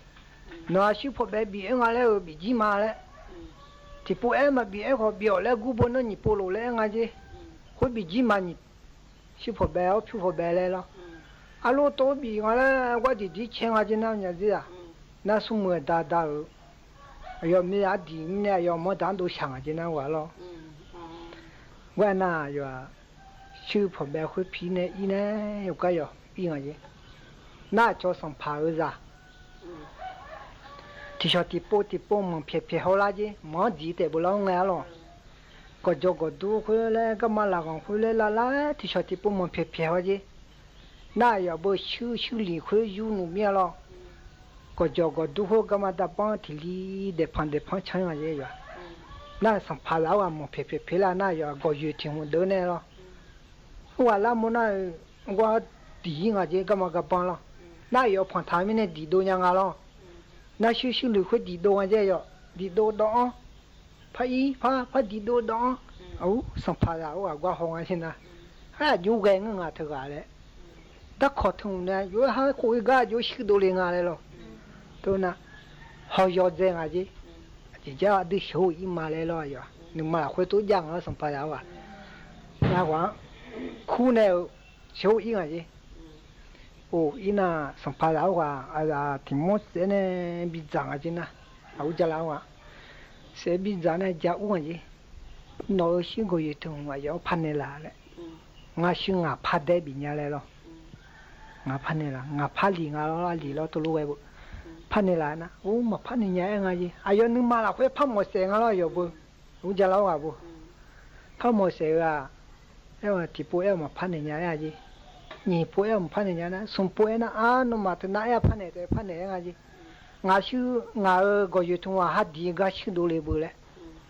Nawq-aq shuir pawqbae bif-aer nga laer-eu bif jir ma laer. Tiqpov aer maqbif aer khawf bif-awq laer gur beu nar nyiq pov lof laer aer nga jeq. Khoer bif jir ma nyiq, shuir pawqbae-awr pyur pawqbae laer lawr. Arlof tov bif nga laer gar diqdir cae nga jeq nar nya dzer-aq. Nar smrmuiq-eu da da-euq, aqyawf mir ardiq mirnae aqyawf mawr daq-anr dov shaq nga jeq nar ghaq lawr. Gar nar yawf-aq, shuir pawqbae khoer pi nae ir nae yawqgar yawf ir nga jeq. Nar aqcawq sanqpaq-eu zaq tiqshawq tiqpov tiqpov manq pyaeq pyaeq haw lar jeq, manq-anr diq taef beu lar-anr ngae arlawq. Gawqjawq gawqdur khoer laer garma lafghanq khoer laer lar lar tiqshawq tiqpov manq pyaeq pyaeq haw jeq. Nar aqyawf beu shuir shuir liq khoer yur nmr mir-a lawr. Gawqjawq gawqdur khoer garma darbanr tiq li daeqpanq daeqpanq can-ir nga jeq yawf. Nar sanqpaq zaq-awr ghaq manq pyaeq pyaeq pyaeq lar nar yawf-aq gawqyoeq tiq hmq deuv nae lawr. Khoerghaq lar mawr nar-eu, gar diq-ir nga jeq garma garbanr lawr. Nar yawf panq taq mirnae diqdov nya nga lawr. Nar shuir shuir liq khoer diqdov nga jeq yawf, diqdov dawv-anr, par ir par par diqdov dawv-anr, aqur sanqpaq zaq-awr ghaq gar haw nga jeq nar, aqjox ghae ngeur nga teughaq laer. Darkawq teu hmq nae yawf-aer har khof-ir gar aqjox shuir dovle nga laer lawr. Teu nar, haw yaw dzae nga jeq. Aqjeq jar aqdui sheuq-ir ma laer lawr yawf-aq nuima lafkhoer tov jav nga lawr sanqpaq zaq-awr ghaq. Nar ghaq-anr kur nae-eu sheuq-ir nga jeq. Or ir nar sanqpaq zaq-awr ghaq aqzaf tiq mawr saef nae bidzaq nga jeq nar, aqur jala-awr ghaq saef bidzaq nae ja ur nga jeq. Nawq-euq shuir gawqyoeq teu hmq aqyawf-anr par naeq laf laer. Ngar shuir ngaq par daer bif nya laer lawr. Ngaq par naeq laf, ngaq par liq nga lawr, arliq lawr tov lof ghae beu. Par naeq laf nar, or maqpar naeq nya aer nga jeq. Aqyawf nuima lafkhoer par mawf saef nga lawr yawf beu. Ur jala-awr ghaq beu. Par mawf saef-eu-aq, aer-eu tiqpov aer-eu maqpar naeq nya aer-a jeq. Nyiq pov aer-eu maqpar naeq nya nar, smq pov aer nar, ar nawmaf teunar aer-a par naeq taef par naeq aer nga jeq. Ngaq shuir ngaq-euq gawqyoeq teu hmq-aq har diq gar shuir dovle beu laer.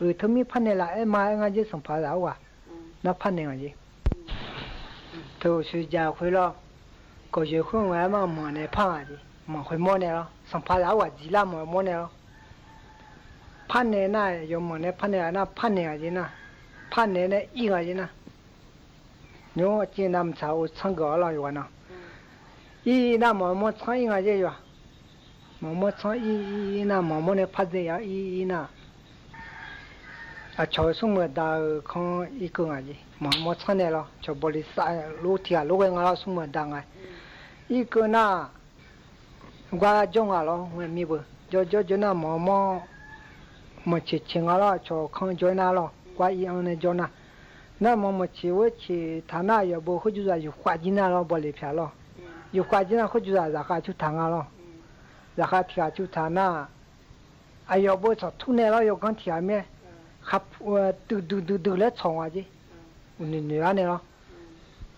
Oe teumir par naeq laf aer ma aer nga jeq sanqpaq zaq-awr ghaq. Nar par naeq nga jeq. Teu uqshoe ja khoer lawr. Gawqyoeq khoer ngae-aer ma manq nae par nga jeq. Manq khoermawr nae lawr. Sanqpaq zaq-awr ghaq diq lar manq khoermawr nae lawr. Par naeq nar, yawmanq nae par naeq nar, par naeq nga jeq nar. Par naeq nae ir nga jeq nar. Nymr aqcir nar mqtsaq-eu tsanr geuf-awr lawr yawqghaq nar. Ir nar manq khoermawr tsanr ir nga jeq yawq. Manq khoermawr tsanr ir ir nar manq khoermawr nae par dzae ya ir ir nar. Aqcawq-eu smrmuiq aqda-euq kanr irkeuv nga jeq. Manq khoermawr tsanr nae lawr cawq bawle sav lof tiq ghaq lof ghae nga lawr smrmuiq aqda nga. Irkeuv nar, gar jawr nga lawr ngae mir beu. Jawr jawr jawr nar manq khoermawr manq ceq ceq nga lawr aqcawq kanr jawr nar lawr gar ir-anr nae jawr nar. Nar manq manq ceq ghoer ceq taq nar yawf beu khoerjur zaq yufkhav jir nar lawr bawle pyaq lawr. Yufkhav jir nar khoerjur zaq zaqkhav cur taq nga lawr. Zaqkhav tiq ghaq cur taq nar, aqyawf beu tsawq tur nae lawr yawganr tiq ghaq mir-aer, duidui duidui laer tsawq nga jeq. Uqnoeq noeq-ar nae lawr.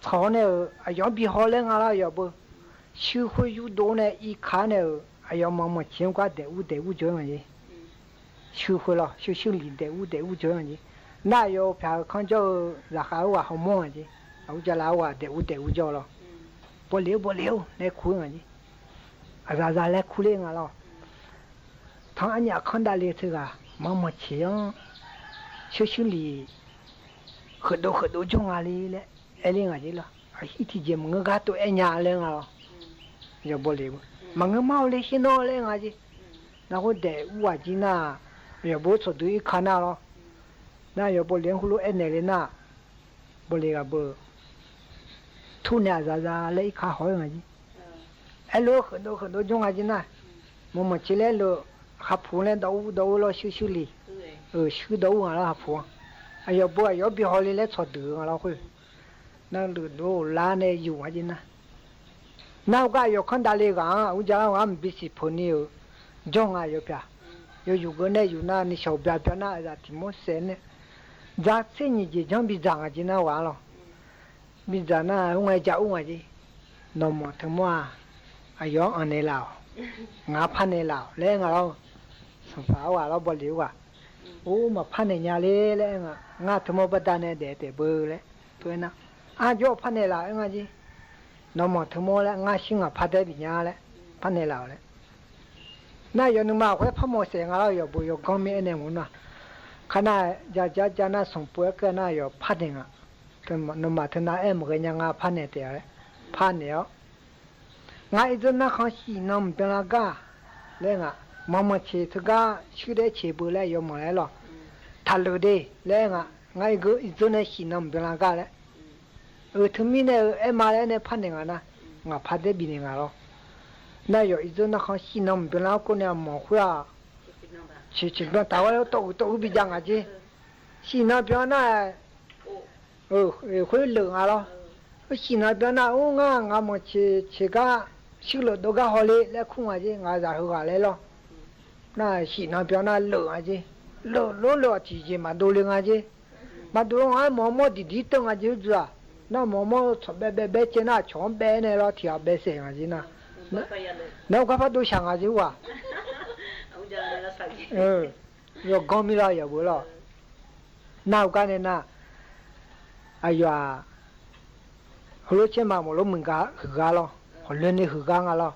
Tsawq-awr nae-euq aqyawf-anr bi haw laer nga lawr yawf beu. Shuir khoer yurdov nae irkar nae-euq aqyawf manq manq ceq-anr gar daef ur daef ur jawr-aer nga jeq. Shuir khoer lawr shuir shuir liq daef ur daef ur jawr-aer nga jeq. Nar aqyawf pyaq-eu kanr jawr-eu zaqkhav-eu ghaq hawmawr nga jeq. Aqur jala-awr ghaq daef ur daef ur jawr lawr. Bawle-or bawle-or laer kur-ir nga jeq. Aqzaqzaq laer kur ler nga lawr. Tanq arnyaf kanr davle teughaq manq manq ceq-anr shuir shuir liq heudov heudov jawr nga le laer aer ler nga jeq lawr. Aqhir tiqjeq maqngeur gar tov aer nya laer nga lawr. Yawf bawle-eu maqngeur mar-awr le sher nawr laer nga jeq. Nar khoer daef ur ghaq jir nar, yawf beu tsawqdui irkar nar lawr. Nar yawf bawle-anr heulof aernaeq le nar, bawle ghaq beu tur nae aqzaqzaq laer irkar haw-aer nga jeq. Aerlof-aer heudov heudov jawr nga jeq nar, manq manq ceq laer lof, khavpuq laer dawv ur dawv ur lawr shuir shuir liq, shuir dawv ur nga lawr khavpuq-anr. Aqyawf beu aqyawf-anr bi haw le laer tsawqdui-eu nga lawr khoer. Nar luf dov lar nae yuf nga jeq nar. Nar-eu gar aqyawf kanr davle ghaq-anr aqur jala-awr ghaq-anr mqbi siq peuq ni-euq jawr nga yawf pyaq. Yawf yuf geur nae yuf nar ni shawq bya bya nar aqzaf tiq mawr saef nae dzaq tser nyiq jeq janr bi dzaq nga jeq nar ghaq-anr lawr. Bidzaq nar-aq, ur ngae ja ur nga jeq. Nawmaf teumawr-aq, aqyawf-anr anq naeqlaf-awq. Ngaq-anr par naeqlaf-awq laer nga lawr. Sanqpaq-awr ghaq lawr, bawle-awr ghaq. Or, maqpar naeq nya ler laer nga. Ngar teumawr baqda nae daef taef beu laer. Tov-aer nar, arjawr par naeqlaf-awq aer nga jeq. Nawmaf teumawr laer ngar shir ngaq par daer bif nya laer par naeqlaf-awq laer. Nar yawf nuima khoer par mawq saef nga lawr, yawqbo yawganr mir aernaeq mq nar. Kar nar, ja ja ja nar sanqpov-aer keuv nar yawf par naeq nga. Nawmaf teunav aer maqghae nya nga par naeq taef-a laer. Par naeq-awr, ngar irdzeur narkhan shif nan mqbyan lar gar laer nga. Manq manq ceq teugar shuir daef ceq beu laer yawmanq laer lawr. Taqleuq de laer nga. Ngar irdzeur nae shif nan mqbyan lar gar laer. Euq teumirnae-eu aer ma laer nae par naeq nga nar, ngaq par daer bifnaeq nga lawr. Nar yawf irdzeur narkhan shif nan mqbyan lar-awr kov nae aqmawq khoer-aq, ceq ceq byan taq-awr laer tawv uiq tawv uiq bijav nga jeq. Shif nan byan nar-aq, khoer leuq nga lawr. Shif nan byan nar, or ngar ngaq manq ceq ceq gar shuir leuq dov gar hawle laer kur nga jeq, ngaq zaq heughaq laer lawr. Nar shif nan byan nar leuq nga jeq. Leuq lor leuq-aq tiqjeq maqdov le nga jeq. Maqdov-a nga-aer mawq-anr mawr diqdiq teuv nga jeq. Ur dzuiq-aq, nar mawq-anr mawr tsawq baev baev baev caev nar, cawq-anr baev nae lawr tiq ghaq baev saef nga jeq nar. Nar-eu gar par dov shaq nga jeq ur-aq. Yawganr mir lawr yawqbo lawr. Nar-eu gar nae nar, aqyawf-aq, heulof caer ma mawf lof muiq ga huiq gar lawr, hawqloe ni huiq gar nga lawr.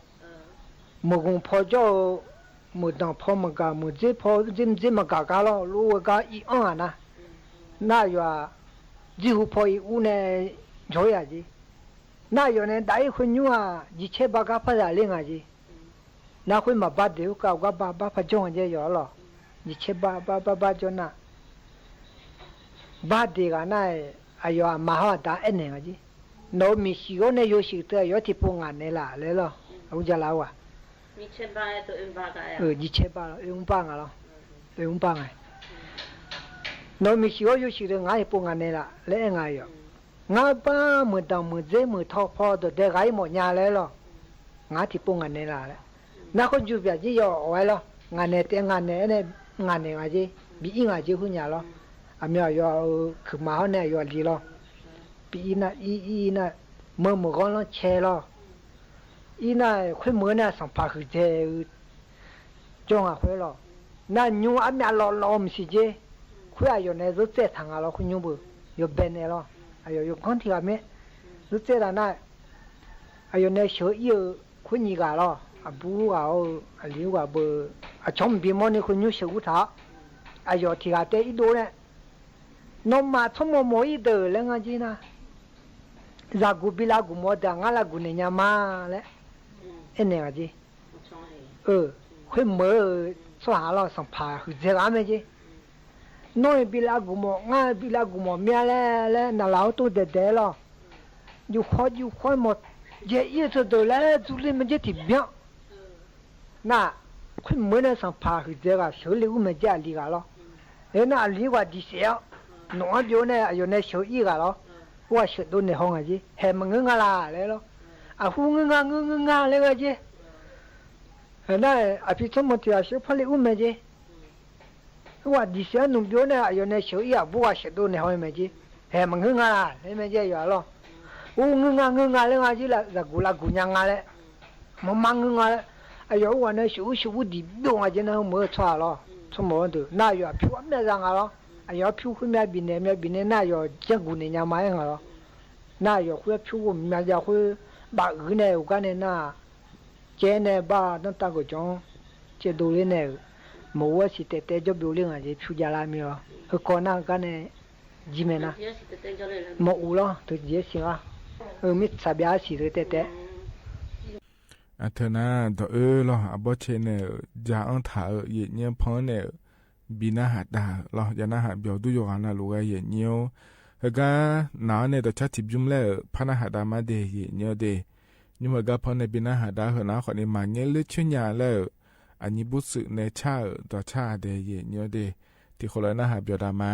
Meuq ghmq paw jawr-eu, meuq danq paw maqgaq, meuq dzer paw dzer maqgaq gar lawr, lof-aer gar ir-anr-aq nar, nar aqyawf-aq, jirhu paw ir ur nae jawr-ir-aq jeq. Nar aqyawf nae dav-ir khoer nymr-aq, jiqcaer bar gar par zaq ler nga jeq. Nar khoer maqbar deq khoerkav gar bar bar par jawr nga jeq yawf-ar lawq. Jiqcaer bar bar bar bar jawr nar, bar deq ghaq nar-aq, aqyawf aqma hawr aqda aernaeq nga jeq. Nawq-euq miqshiq ghawr nae yawshuif teu aqyawf-anr tiqpov ngaq naeq laf laer lawr. Aqgeu jala-a. Jiqcaer bar lawr, oermr bar nga lawr. Oermr bar nga. Nawq-euq miqshiq ghawr yawshuif teu ngaq-anr tiqpov ngaq naeq laf laer aer nga yawf. Ngar bar meuq danq meuq dzer meuq taw paw dawqdae ghaq-ir mawf nya laer lawr. Ngaq-anr tiqpov ngaq naeq laf laer. Nar khoer juq byaq jir yawf-aer lawr. Ngaq naeq taef ngaq naeq-aer nae ngaq naeq nga jeq. Bi ir ngaq jeq khoer nya lawr. Aqmyan aqyawf-euq kuiqma hawr nae aqyawf li lawr. Bi ir nar ir ir nar, meuq meuq ghanr lanr cae lawr. Ir nar-aq, khoermeuq-anr nae sanqpaq huiqdzaeq-eu jawr nga khoer lawr. Nar nymr armyav lawvlawv-eu maqsiq jer. Khoer aqyawf nae zeur tsaev taq nga lawr khoer nymr beu. Yawbae nae lawr. Aqyawf yawganr tiq ghaq mae. Zeur tsaev taq nar, aqyawf nae sheuq-eu ir-eu khoer nyiq ghaq lawr. Aqbur ghaq-eu, aqli ghaq beu. Aqcawq mqbi mawrni khoer nymr sheuq ur taq-awr, aqyawf tiq ghaq tae irdov nae, nawmaf tsawrmawq mawq-ir deuq laer ngar jir nar, zaqguq bi lavguq mawf-eu deuq-aq ngar lavguq naeq nya ma laer aernaeq nga jer. Khoermeuq-eu tsawrhaq lawr sanqpaq huiqdzaeq ghaq mae jer. Nawr-iq bi lavguq mawf, ngar bi lavguq mawf mya laer laer naqlaq-awr tov daeqdaeq-aer lawr. Jufkhawr jufkhawr mawq jae-ir-eu teudeuq laer dzurler mae jer tiqbyan. Nar, khoermeuq-anr nae sanqpaq huiqdzaeq ghaq sheuq-eu le ur mae jer aqli ghaq lawr. Aernar aqli ghaq diq saef-awr, nawq-anr byov nae aqyawf nae sheuq-eu ir ghaq lawr. Khoerghaq sheuqdov naeq haw nga jer. Haeq maqngeur nga laq laer lawr. Aqhu ngeur nga ngeur ngeur nga laer nga jer. Aernar-aq, aqpi tsawrmawq tiq ghaq sheuq par le ur mae jer. Khoerghaq diq saef-anr nmq byov nae aqyawf nae sheuq-eu ir aqbur ghaq sheuqdov naeq haw mae jer. Haeq maqngeur nga laq laer mae jer aqyawf-a lawr. Ur ngeur nga ngeur nga laer nga jer, zaqguq lavguq nya nga laer. Maqma ngeur nga laer. Aqyawf khoerghaq nae sheuq ur sheuq ur diq byov nga jer nar, meuq-eu tsawrhaq lawr. Tsawrmawq-anr deuq nar aqyawf aqpyur armyav za nga lawr. Aqyawf arpyur khoermyav bifnaeq myav bifnaeq nar aqyawf janrguq naeq nya ma-aer nga lawr. Nar aqyawf khoer arpyur ghawqmya jav khoer, bafuiq nae uqgar nae nar, caev nae bar danrtav gawqjawq-anr caevdov ler nae-euq, maqur-aer siq taev taev jawr byov ler nga jeq pyur javlar mir lawr. Heukawv nar gar nae jir mae nar, maqur lawr teujeq-aer siq lar. Heu mirtsaq byav-aer siq teu taev taev. Aqteu nar dawq oer lawr, arbawr cae nae-euq ja-anr taq-euq yaeqnyir-anr pan-anr nae-euq bi narhaq dav-euq lawr, ja narhaq byawq dur yawqghaq navluf ghae yaeqnyir-or. Heugar naq-anr nae dawqcar tiqbymr laer-euq par narhaq dav ma de yaeqnyir-awr de. Nymr-eu gar pan nae bi narhaq dav-eu heu nar khawfni maqngaer ler coer nya laer-euq aqnyir bursuif nae car-euq dawqcar-a de yaeqnyir-awr de. Tiqkhof laf narhaq byawq dav ma.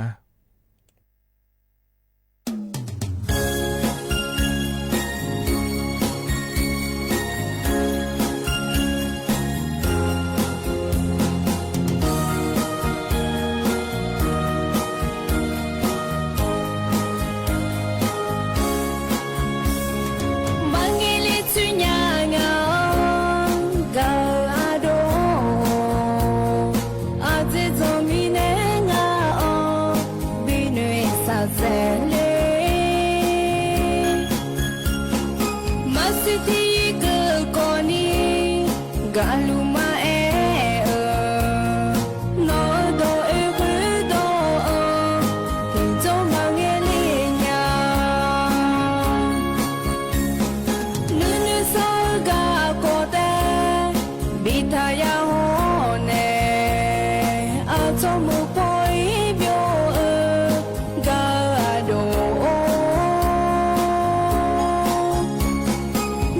Tsertir keuv kawvni, gaqluf maqaer-eu, nawq-eu dawq oe khoerdawq-anr, tiqjawr maqngae le nya. Nuinoeq sar-eu garkawv taef, biftaq ya hawr nae, aqcawq meuq paw-ir byov-eu, gaq-eu aqdov-or.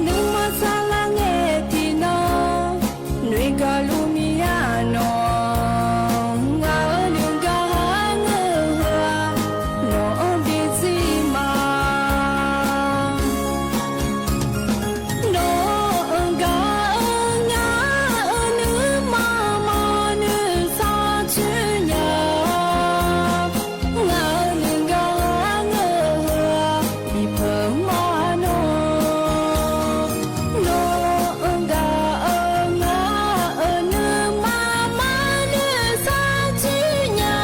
Nuima saqlar ngae tiqnan, noeqgaq luf miqya nawq, ngaq-euq noeqgaq ha ngeur-eu heu-aq, nawq-anr bi zir ma. Nawq-anr gaq-eu ngaq-euq nuima maqnoeq sar coer nya. Ngaq-euq noeqgaq ha ngeur-eu heu-aq, bipeuq ma nawq. Nawq-anr gaq-eu ngaq-euq nuima maqnoeq sar coer nya.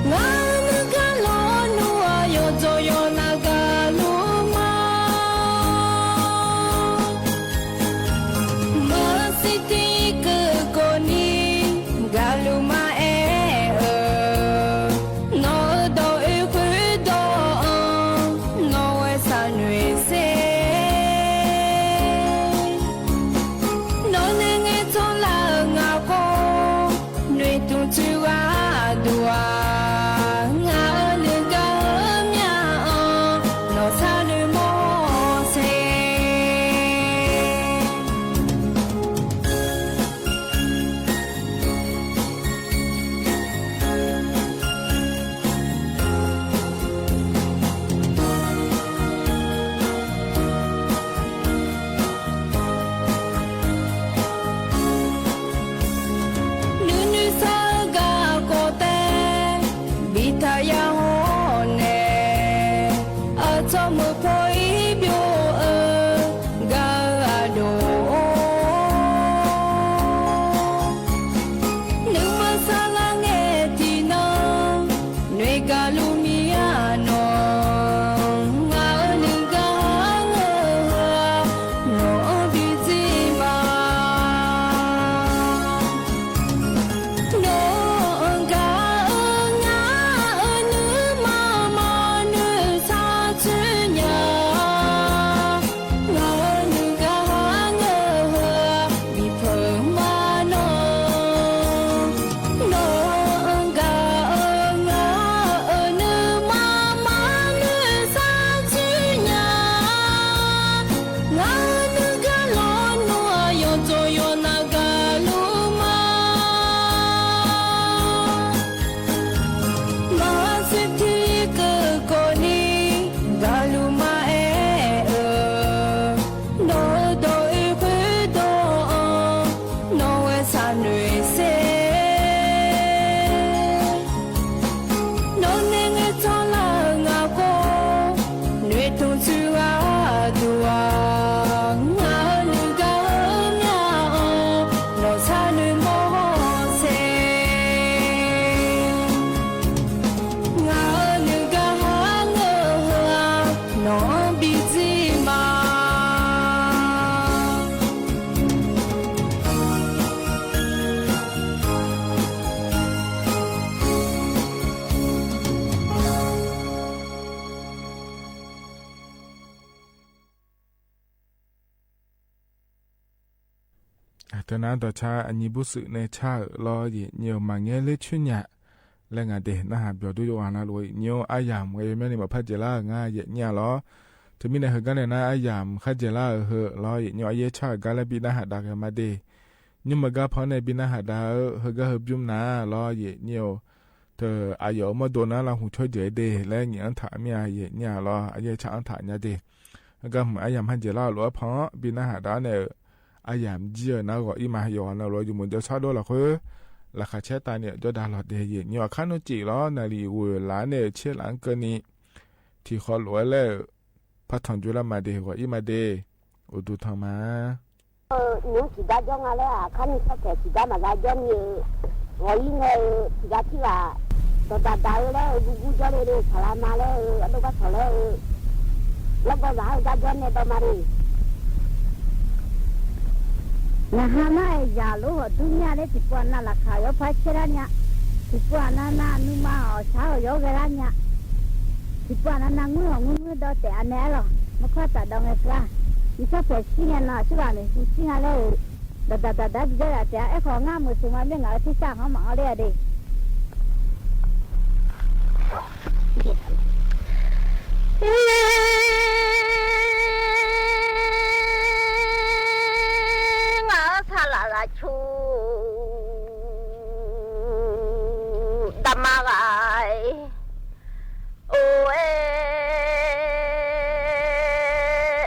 Ngaq-euq nuigar lawnmr-aq, yawqdzawq yawqnav gaqluf ma. Maqsiq tiq keuv kawvni, gaqluf maqaer-eu, nawq-eu dawq oe khoerdawq-anr, nawq-aer sar noeq ser. Nawq nae ngaeqcawq lar-euq ngaq khawf, noeqtmq tsoeq ghaq duq-aq, ngaq-euq noeqgaq heumya-anr, nawq sar noeq mawr ser. Nuinoeq sar-eu garkawv taef, biftaq ya hawr nae, aqcawq meuq paw-ir byov-eu, gaq-eu aqdov-or. Nuima saqlar ngae tiqnan, noeqgaq luf miqya nawq, ngaq-euq noeqgaq ha ngeur-eu heu-aq, nawq-anr bi zir ma. Nawq-anr gaq-eu ngaq-euq nuima maqnoeq sar coer nya. Ngaq-euq noeqgaq ha ngeur-eu heu-aq, bipeuq ma nawq. Nawq-anr gaq-eu ngaq-euq nuima maqnoeq sar coer nya. Ngaq-euq nuigar lawnmr-aq, yawqdzawq yawqnav gaqluf ma. Maqsiq tiq keuv kawvni, gaqluf maqaer-eu, nawq-eu dawq oe khoerdawq-anr, nawq-aer sar noeq ser. Nawq nae ngaeqcawq lar-euq ngaq khawf, noeqtmq tsoeq ghaq duq-aq, ngaq-euq noeqgaq heumya-anr, nawq sar noeq mawr ser. Ngaq-euq noeqgaq ha ngeur-eu heu-aq, nawq-anr bi zir ma. Teunav dawqcar aqnyir bursuif nae car-euq lawr, yaeqnyir-euq maqngaer ler coer nya laer ngaq de narhaq byawq dur yawqghaq navluf-eu yaeqnyir-or, aryamq ghae yawmyanr ni maqpar dzaeqlar-euq ngar yaeqnyir-a lawr. Teumirnae heugar nae nar aryamq kharjaeqlar-euq heu lawr, yaeqnyir-or, aryaer car-euq gar laer bi narhaq dav ghae ma de. Nymr maqgar paw-anr nae bi narhaq dav-eu heugar heu bymr nar lawr, yaeqnyir-or, teu aqyawf-euq mawrdo nar lavhmq tsawrjeuq-aer de laer ngaeq-anr taq mir-a, yaeqnyir-a lawr, aryaer car-anr taq nya de. Heugar hmq aryamq kharjaeqlar-euq lof-aer paw-anr bi narhaq dav-awr nae-euq aryamq jir-euq nar ghawq-ir ma. Yawqghaq navluf-eu yawmuiq jawrshar dawr lafkhoer laqkhaq caer tavni-euq jawrdav lawq de, yaeqnyir-or, aqkar nmr cif lawr, naqliq ghoeq laf-anr nae-euq tser laf-anr keuvni tiqkhawf lof-aer laer-euq par tanq jov lar ma de, ghawq-ir ma de. Uqduq tanq ma. Nymq-mr tiqgar jawr nga laer aqkar ni sawrtaeq tiqgar maqza jawr ni-eu, ghawq-ir ngae-eu tiqgar tirghaq dawqdaq daq-eu laer-eu gurgur jawrle le, saqlaq ma laer-eu ardov gar tawq laer-eu lawrgawv zaq-anr-eu gar jawr nae dawv ma le. Ngaq ha nar-aer zaq lof hawq dur mir-a laer tiqpov-aq nav laqkhaq yawr par caer lar nya. Tiqpov-aq nav nav nuima-awq shaq-awq yawr ghae lar nya. Tiqpov-aq nav nav ngmr-awq ngmr ngmr dawv taef-a nae aer lawq. Mawrkawr taf dawv ngae keuv-a. Nishawr paeq shir ngae nan-aq tsawrhaq maeqhu shir nga laer-euq dawqdaq daqdaq-aer bidzawr yaf taef-a. Aerkhawf ngar meuq teu ma mir ngaq-euq tersar hanr maqanr ler-a de. Ngaq-euq saqlaq lafcu daqma ghaq-iq or-aer,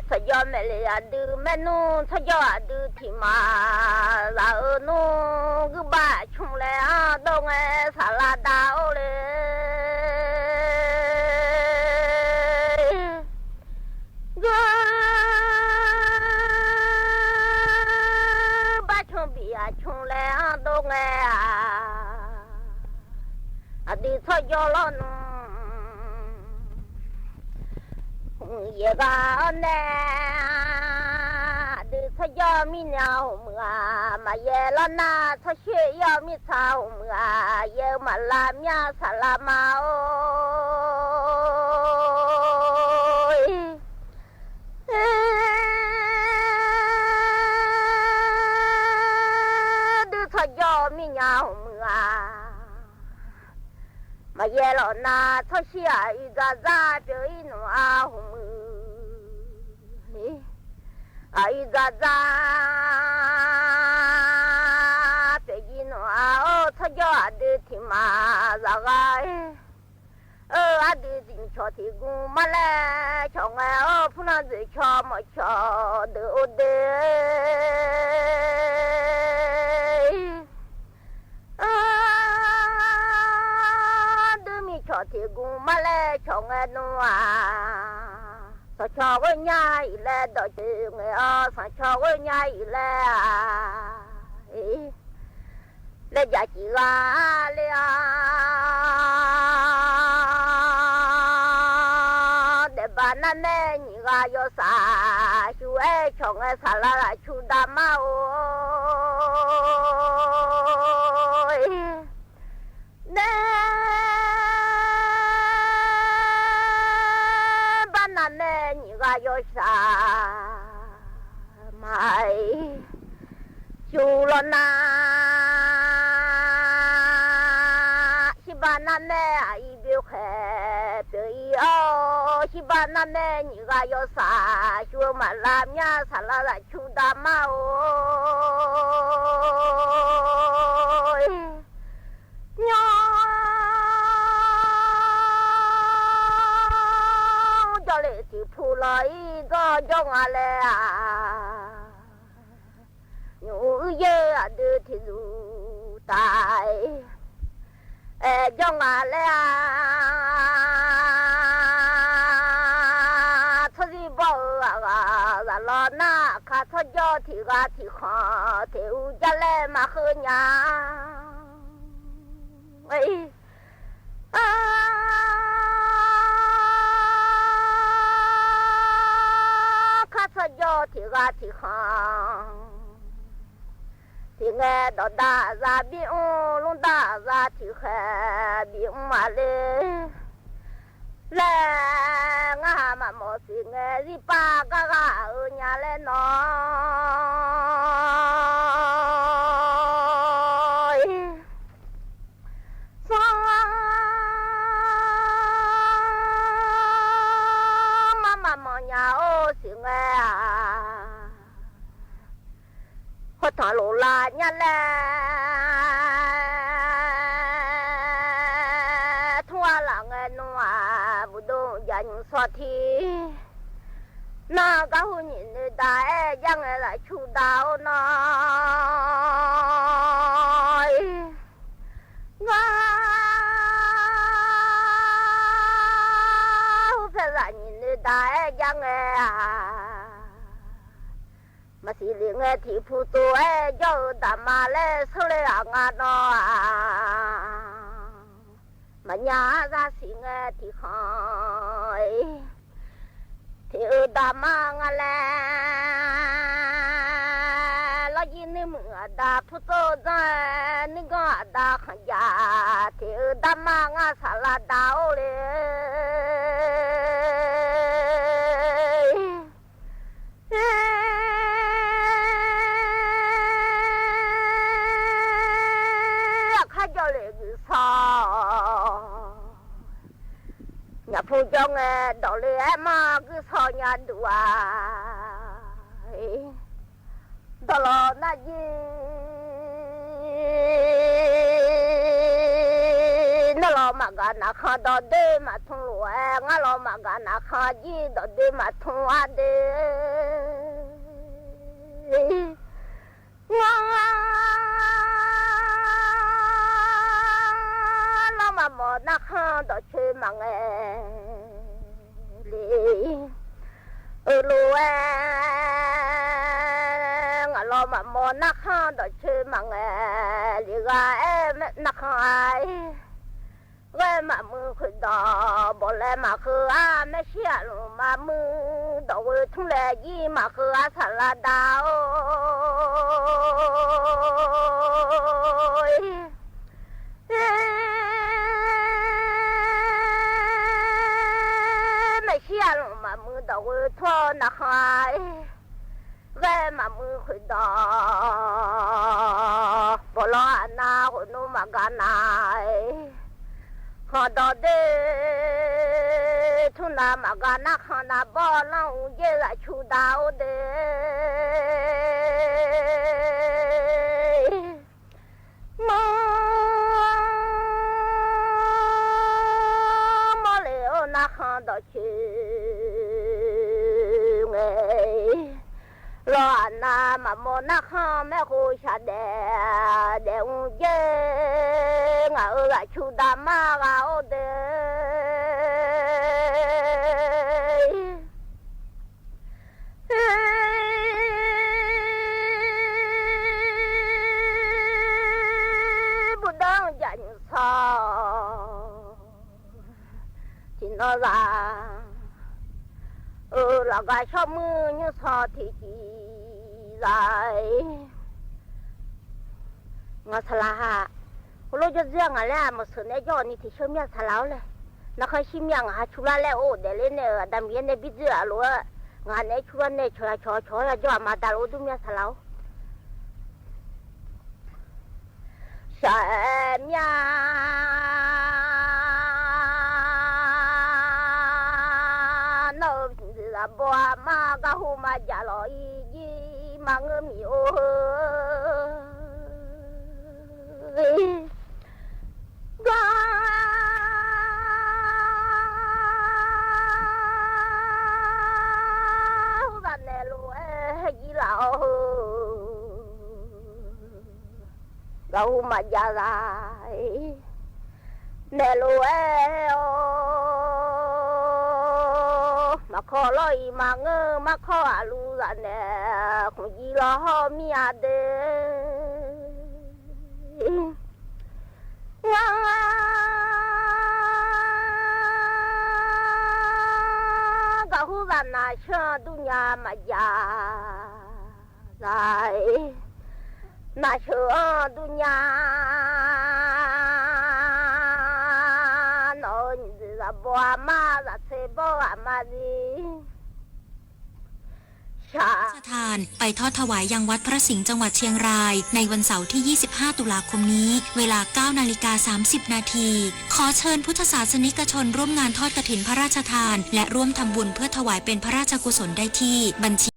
tsawrjawr maeqle aqdui maernmr, tsawrjawr aqdui tiq maqzaq-eu nmr, guirbav cmq laer-anr dov ngae saqlaq dav-or le. Guirbav cmq bif aqcmq laer-anr dov ngae-aq, aqdui tsawrjawr lawrnmr, hmq yaeq ghaq-awr nae, aqdui tsawrjawr mirnae hmq-aq, maqyaer lawrnar tsawrshoer ir-awr mirtsaq hmq-aq, yaer-eu maqlav myav saqlaq ma-or. Dui tsawrjawr mirnya hmq muiq-aq, maqyaer lawq nar tsawrshir-aq, iqdzaq dzaq pyeuf-ir nmr-a hmq muiq. Aq, iqdzaq dzaq pyeuf-ir nmr-a, or tsawrjawr aqdui tiq maqzaq ghaq-ir. Ardui tiq mqcawq tiq gu marlaer cawq ngae, or purlanr dzoeqcawq mawqcawq deuq or de. Ardui miqcawq tiq gu marlaer cawq ngae nmr-aq, sanqcawq ghoer nya-iq laer dawqtsuif ngae-awr, sanqcawq ghoer nya-iq laer-aq, laer jaqcif ghaq ler-a. Daefbaq narmaer nyiq ghaq yawsaq shuq-aer cawq ngae, saqlaq lafcu daqmar-or. Nae bar narmaer nyiq ghaq yawsaq maqaer shuq lawq nar, shirbar narmaer aqir byov khaeq pyeuf-ir-awr, shirbar narmaer nyiq ghaq yawsaq shuq-eu maqlav myav, saqlaq lafcu daqmar-or. Nymr jawrle tiq pu lawq-ir dawr jawr nga laer-aq, nymq uir yaer aqdui tiq zuf taf-aer jawr nga laer-aq, tsawrzir bawr-eu aqghaq zaq lawq nar, aqkar tsawrjawr tiq ghaq tiq khanq teq uv jar laer maqkheur nya. Kar tsawrjawr tiq ghaq tiq khanq tiq ngae, dawqdaq zaq bimr, lmrdaq zaq tiq khaeq bimr-a le laer, ngar maqmawf siq ngae, zirpav gar ghaq-eu nya laer nawr-ir. Sanr mar maqmawf nya-or siq ngae-aq, hawrtanq lof lav nya laer, tmr-a laf ngae nmr-aq, buqdov jaq nymq sawr tiq nar, garhu nyiq noeq daq-aer jar ngae, lafcu daq-or nawr-ir. Ngar hurpae zaq nyiq noeq daq-aer jar ngae-aq, maqsiq lef ngae tiq pu tov-aer jawr-eu daqma laer seurle-aq nga nawr-aq, maqnya-ar zaqsiq ngae tiq khanq-ir. Teq-eu daqma nga laer, lawrjir nuirmuiq aqda purtsov zanr-aer, nuirganr aqda khanqjaq, teq-eu daqma ngar saqlaq daq-or le. Aqkar jawr le guiqshawq, nyaqpu jawr ngae dawq le-aer mar guiqshawq nya duq-aq. Dawqlawq nar jir, nar lawq maqgaq naqkhan dawqdoer maqtmr lof-aer, ngar lawq maqgaq naqkhan jir dawqdoer maqtmr-ar de. Ngar lawr maqmawf narkhan dawqcoer maqngae le. Eulof-aer ngaq lawr maqmawf narkhan dawqcoer maqngae le. Ghaq-aer narkhan-a-ir ghae maqmuiq khoerdawq, bawqlaeq maqkheu-ar maershiq aqlmq maqmuiq dawqghoe tmr laeq jir maqkheu-ar saqlaq daq-or. Maershiq aqlmq maqmuiq dawqghoe tmr-awr narkhan-a-ir ghae maqmuiq khoerdawq, bawqlawq aqnav khof nmr maqgaq nav-aer, khanqdawq doer tmr nav maqgaq narkhan navbawr lanr-eu jaer ghaq cu daq-or de. Mawr, mawrle-or narkhan dawqcoer ngae, lawq aqnav maqmawf narkhanr maerkhof shaqdaef daef mr jaer, ngaq-euq ghaq cu daq mar ghaq-or de. Burdawr-anr jaq nymr sawr tiqnan zaq-eu lafgaq shawr muir nymr sawr tiqciv zaq-aer, ngaq saqlaq ha, heulof jawr dzoer-a ngaq laer-aq maqseuq naeq-aer jawr-awq ni tiqsheuq mir-a saqlaq-awr laer. Narkhan shir mir-a ngaq ha cu lar laer or daefler nae-euq Aqda Miqyaer nae birdzoer-aq lof-aer, ngaq naeq-aer cu lar nae cawq-a cawq-a cawq-awr ya jawr-aq ma daq lof dur mir-a saqlaq-awr. Shaq-aer mir-a, nawr-eu zaqbaw aqma garhu maqjaq lawq-ir jir maqngeur miq-or heu. Gar hurzaq naeq lof-aer jir laf-awr heu. Gaqhu maqjav zaq-ir naeq lof-aer-awr, maqkawv lawr-iq maqngeur, markawv aqluf zaq naeq khmqjir lawr hawr mir-a de. Ngar gaqhu zaq naq shar-anr durnya maqjav zaq-ir, naqsheuq-anr durnya nawq-eu nyiq dzoeq zaqbaw aqma zaqtser bawr aqma zir. พระราชทาน ไปทอดถวายยังวัดพระสิงห์ จังหวัดเชียงราย ในวันเสาร์ที่ ยี่สิบห้า ตุลาคมนี้ เวลา เก้านาฬิกา สามสิบนาที ขอเชิญพุทธศาสนิกชนร่วมงานทอดกฐินพระราชทาน และร่วมทำบุญเพื่อถวายเป็นพระราชกุศลได้ที่บัญชี